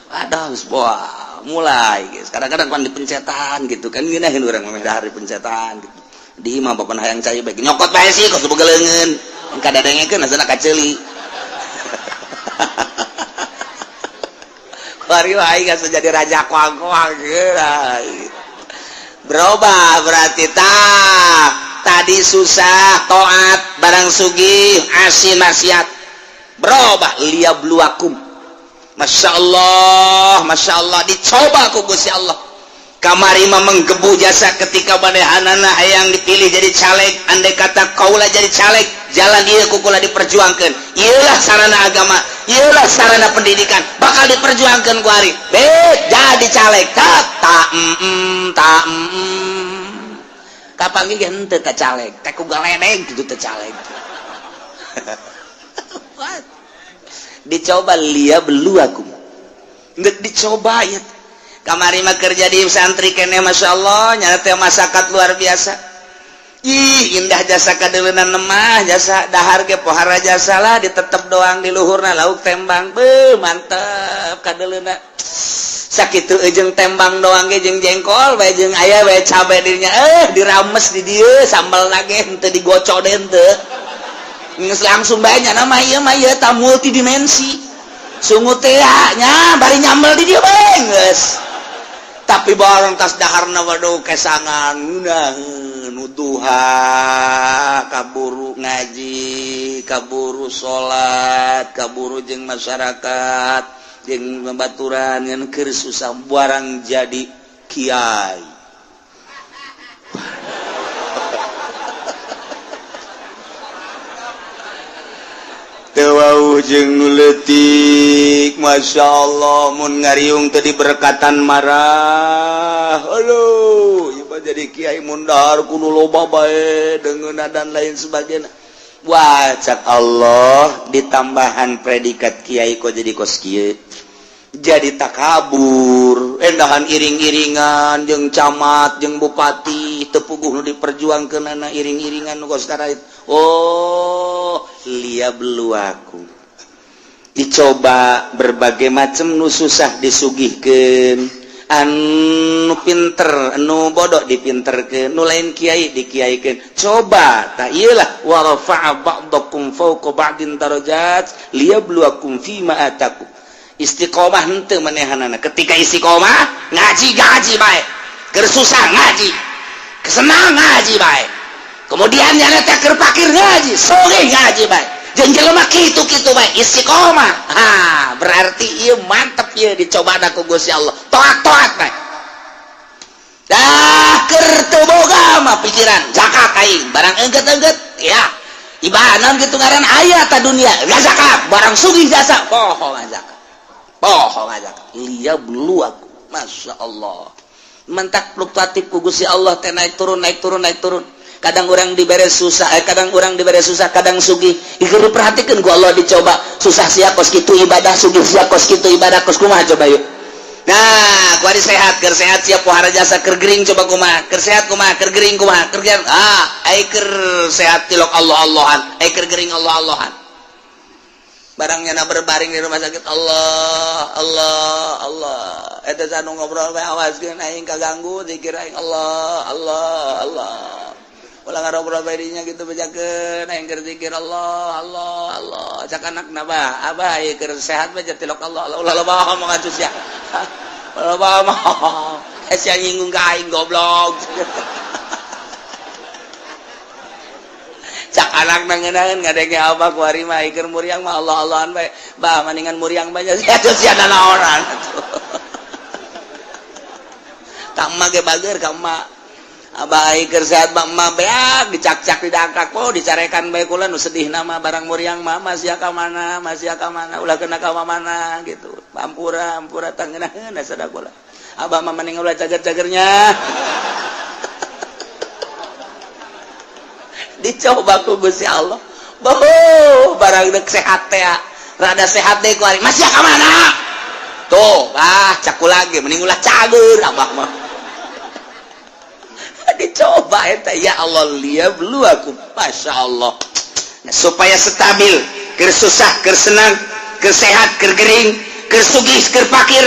Aduh, geus wah, mulai guys. Kadang-kadang pan dipencetan gitu kan, ngeunaheun urang mah dahar dipencetan gitu. Di imah bapak hayang cai bae, nyokot bae sih kos boga leungeun. Kadadengekeun asana kaceuli. Kuari aing geus jadi raja koang-koang. Berubah berarti tah. Tadi susah toat, barang sugih asin maksiat. Berubah liyabluwakum. Masya Allah, Masya Allah, dicoba ku Gusti Allah. Kamari mah menggebu jasa ketika manehanana hayang dipilih jadi caleg. Andai kata kaula jadi caleg, jalan ieu ku kula diperjuangkan, ieulah sarana agama, ieulah sarana pendidikan, bakal diperjuangkan ku ari bet jadi caleg. Tak tak tak kapan ge henteu ka caleg teh ku galedeg kitu teh caleg. Dicoba liyabluwakum, geus dicoba ya. Kamari mah kerja di santri kene, Masya Allah, nyana teh masakat luar biasa. Ih, indah jasa, kadeleunan lemah jasa, dahar ge pohara jasa lah, ditetep doang di luhurna lauk tembang. Beuh, mantep kadeleuna. Sakitu jeung tembang doang ge, jeung jengkol bae, jeung aya bae cabe dirinya, eh dirames di dieu sambal lagi henteu digocok deh, henteu geus langsung bae. Nyana mah ieu mah ieu ta multidimensi sungut teh nya, bari nyambel di dieu bae geus. Tapi barang tas daharna, waduh, kesangan ngeunaheun nuduha, kaburu ngaji, kaburu salat, kaburu jeung masyarakat, jeung babaturan, ngan keur susah barang jadi kiai. Teu jeung nu leutik, Masya Allah, mun ngariung tadi berkatan marah. Aduh, ieu mah jadi kiai mun dahar kudu loba bae deungeunna dan lain sebagainya. Wah, cak Allah, ditambahan predikat kiai kok jadi kos kieu, jadi takabur, endahan iring-iringan jeung camat jeung bupati, teu puguh nu diperjuangkeunana iring-iringan nu kos. Oh, Liyabluwakum, dicoba berbagai macam, nu susah disugihkeun, anu pinter, anu bodoh dipinterkeun, nu lain kiai dikiaikeun. Coba tak iyalah, wa rafa'a ba'dakum fawqa ba'din darajat liyabluwakum fima atakum. Istiqomah henteu manehanana? Ketika istiqomah ngaji, ngaji bae, keur susah ngaji, kesenang ngaji bae, kemudian nyana teh keur pakir ngaji, sugih ngaji bae, jeung jelema kitu-kitu bae istiqomah. Ha, berarti ieu mantep, ieu dicoba ku Gusti Allah, toat-toat bae. Dah keur teu boga mah pikiran zakat aing, barang engget-engget ya ibadah gitu, ngaran aya ta dunia gak zakat, barang sugih jasa poho zakat, poho zakat. Liyabluwakum, Masya Allah, mentak fluktuatif ku Gusti Allah teh, naik turun, naik turun, naik turun. Kadang orang dibere susah, kadang orang dibere susah, kadang sugih. Ieu diperhatikan ku Allah, dicoba susah sia kos kitu ibadah, sugih sia kos kitu ibadah, kos kumaha coba yuk. Nah, kuari sehat, keur sehat sia pohara jasa, keur gering coba kumaha, keur sehat kumaha, keur gering kumaha, keur ah ai keur sehat tilok Allah Allahan, ai keur gering Allah Allahan. Barangnya na berbaring di rumah sakit, Allah Allah Allah. Eta anu ngobrol bae, awaskeun aing kaganggu zikir aing, Allah Allah Allah. Ulah ngarobrol bae dinya gitu, bejakeun aing keur zikir Allah Allah Allah. Cak anakna, "Bah, abah ieu keur sehat bae tilok Allah Allah." Ulah loba ngomong atuh sia, ulah loba ngomong, sia nyinggung ka aing, goblok. Cak anak nangenaeun ngadenge abah kuari mah keur muriang mah Allah Allahan bae. Bah, maningan muriang bae sia sia nanaonan. Ka emak ge bager ka emak, abah keur sehat mah emak beak dicakcak, didangkak, oh dicarekan bae. Kula nu sedih nama barang muriang mah, masih ka mana, masih ka mana, ulah kena ka mana gitu. Ampura, ampura, tangeunaheun sada kula. Abah mah mending ulah cager-cagernya. Dicoba ku Gusti Allah. Boh, barang dek sehat teh, rada sehat deh kuari, masih ka mana tuh? Ah, caku lagi mending ulah cager abah mah. Dicoba eta, ya Allah, liyabluwakum, Masya Allah. Nah, supaya stabil, keur susah, keur senang, keur sehat, keur gering, keur sugih, keur pakir,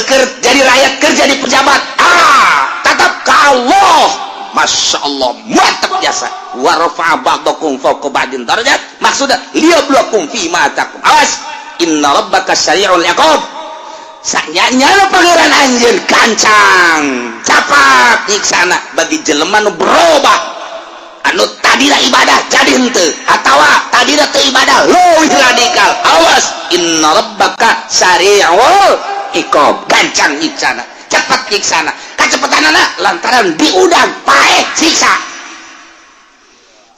keur jadi rakyat, keur jadi pejabat, ah tetap ke Allah. Masya Allah, mantap jasa. Wa rafa'a ba'dakum fawqa ba'din darajat, maksudnya liyabluwakum fi ma atakum. Awas, inna rabbaka sari'ul iqab. Sanyanya Pangeran anjeun gancang capat nyiksana bagi jelema nu berubah, anu tadina ibadah jadi henteu, atawa tadina teu ibadah leuwih radikal. Awas, inna rabbaka sari'ul iqab, gancang nyiksana, cepat nyiksana. Kacepetanana lantaran diudang paeh siksa.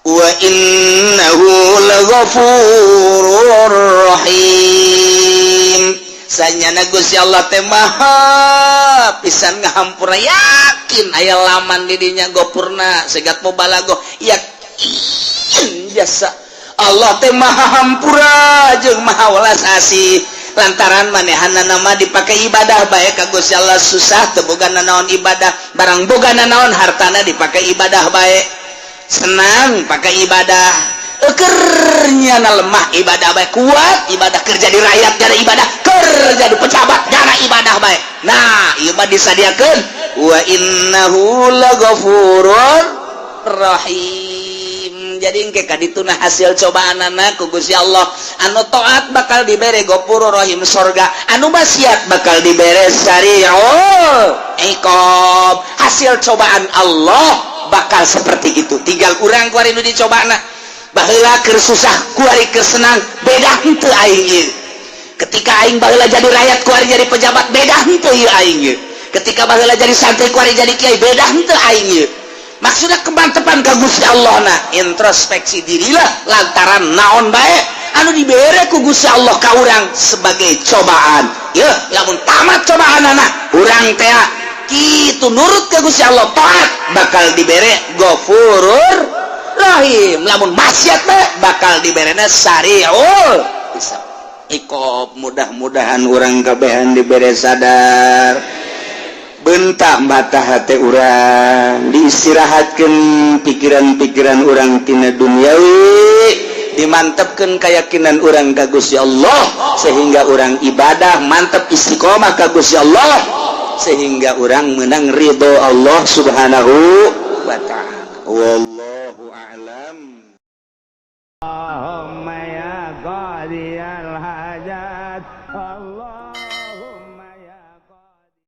Wa innahu laghafurur rahim. Sanyana Gusti Allah teh maha pisan ngahampura. Yakin aya laman di dinya gopurna segat mubalago, yakin jasa Allah teh maha hampura jeung maha welas asih, lantaran manehana nama dipakai ibadah bae ka Gusti Allah. Susah teu boga nanaon, ibadah. Barang boga nanaon, hartana dipakai ibadah bae. Senang pakai ibadah, kernya na lemah ibadah bae, kuat ibadah, kerja di rakyat jara ibadah, kerja di pejabat jara ibadah bae. Nah, ieu mah disadiakeun, wa innahu laghafurur rahim. Jadi engke kadituna hasil cobaan anak ku Gusti Allah, anu taat bakal dibere Ghafurur Rahim, sorga, anu maksiat bakal dibere sari'ul iqab. Hasil cobaan Allah bakal seperti itu. Tinggal urang kuari nu dicobana, baheula keur susah, kuari keur senang, beda henteu aing ieu? Ketika aing baheula jadi rakyat, kuari jadi pejabat, beda henteu ieu aing ieu? Ketika baheula jadi santri, kuari jadi kiai, beda henteu aing ieu? Maksudnya kemantepan ka Gusti Allah. Nah, introspeksi dirilah, lantaran naon bae anu dibere ku Gusti Allah ka urang sebagai cobaan ya. Lamun tamat cobaan anak urang teh kitu, nurut ke Gusti Allah, taat, bakal dibere Ghafurur Rahim. Lamun maksiat bae bakal diberena sariul iqab. Mudah-mudahan urang kabehan dibere sadar, bentak mata hati urang, diistirahatkan pikiran-pikiran urang tina duniawi. Dimantepkeun keyakinan urang ka Gusti Allah, sehingga urang ibadah mantep, istiqomah ka Gusti Allah, sehingga urang menang ridho Allah Subhanahu wa Ta'ala. Wallahu a'lam. اللهم يا قاضي الحاجات الله.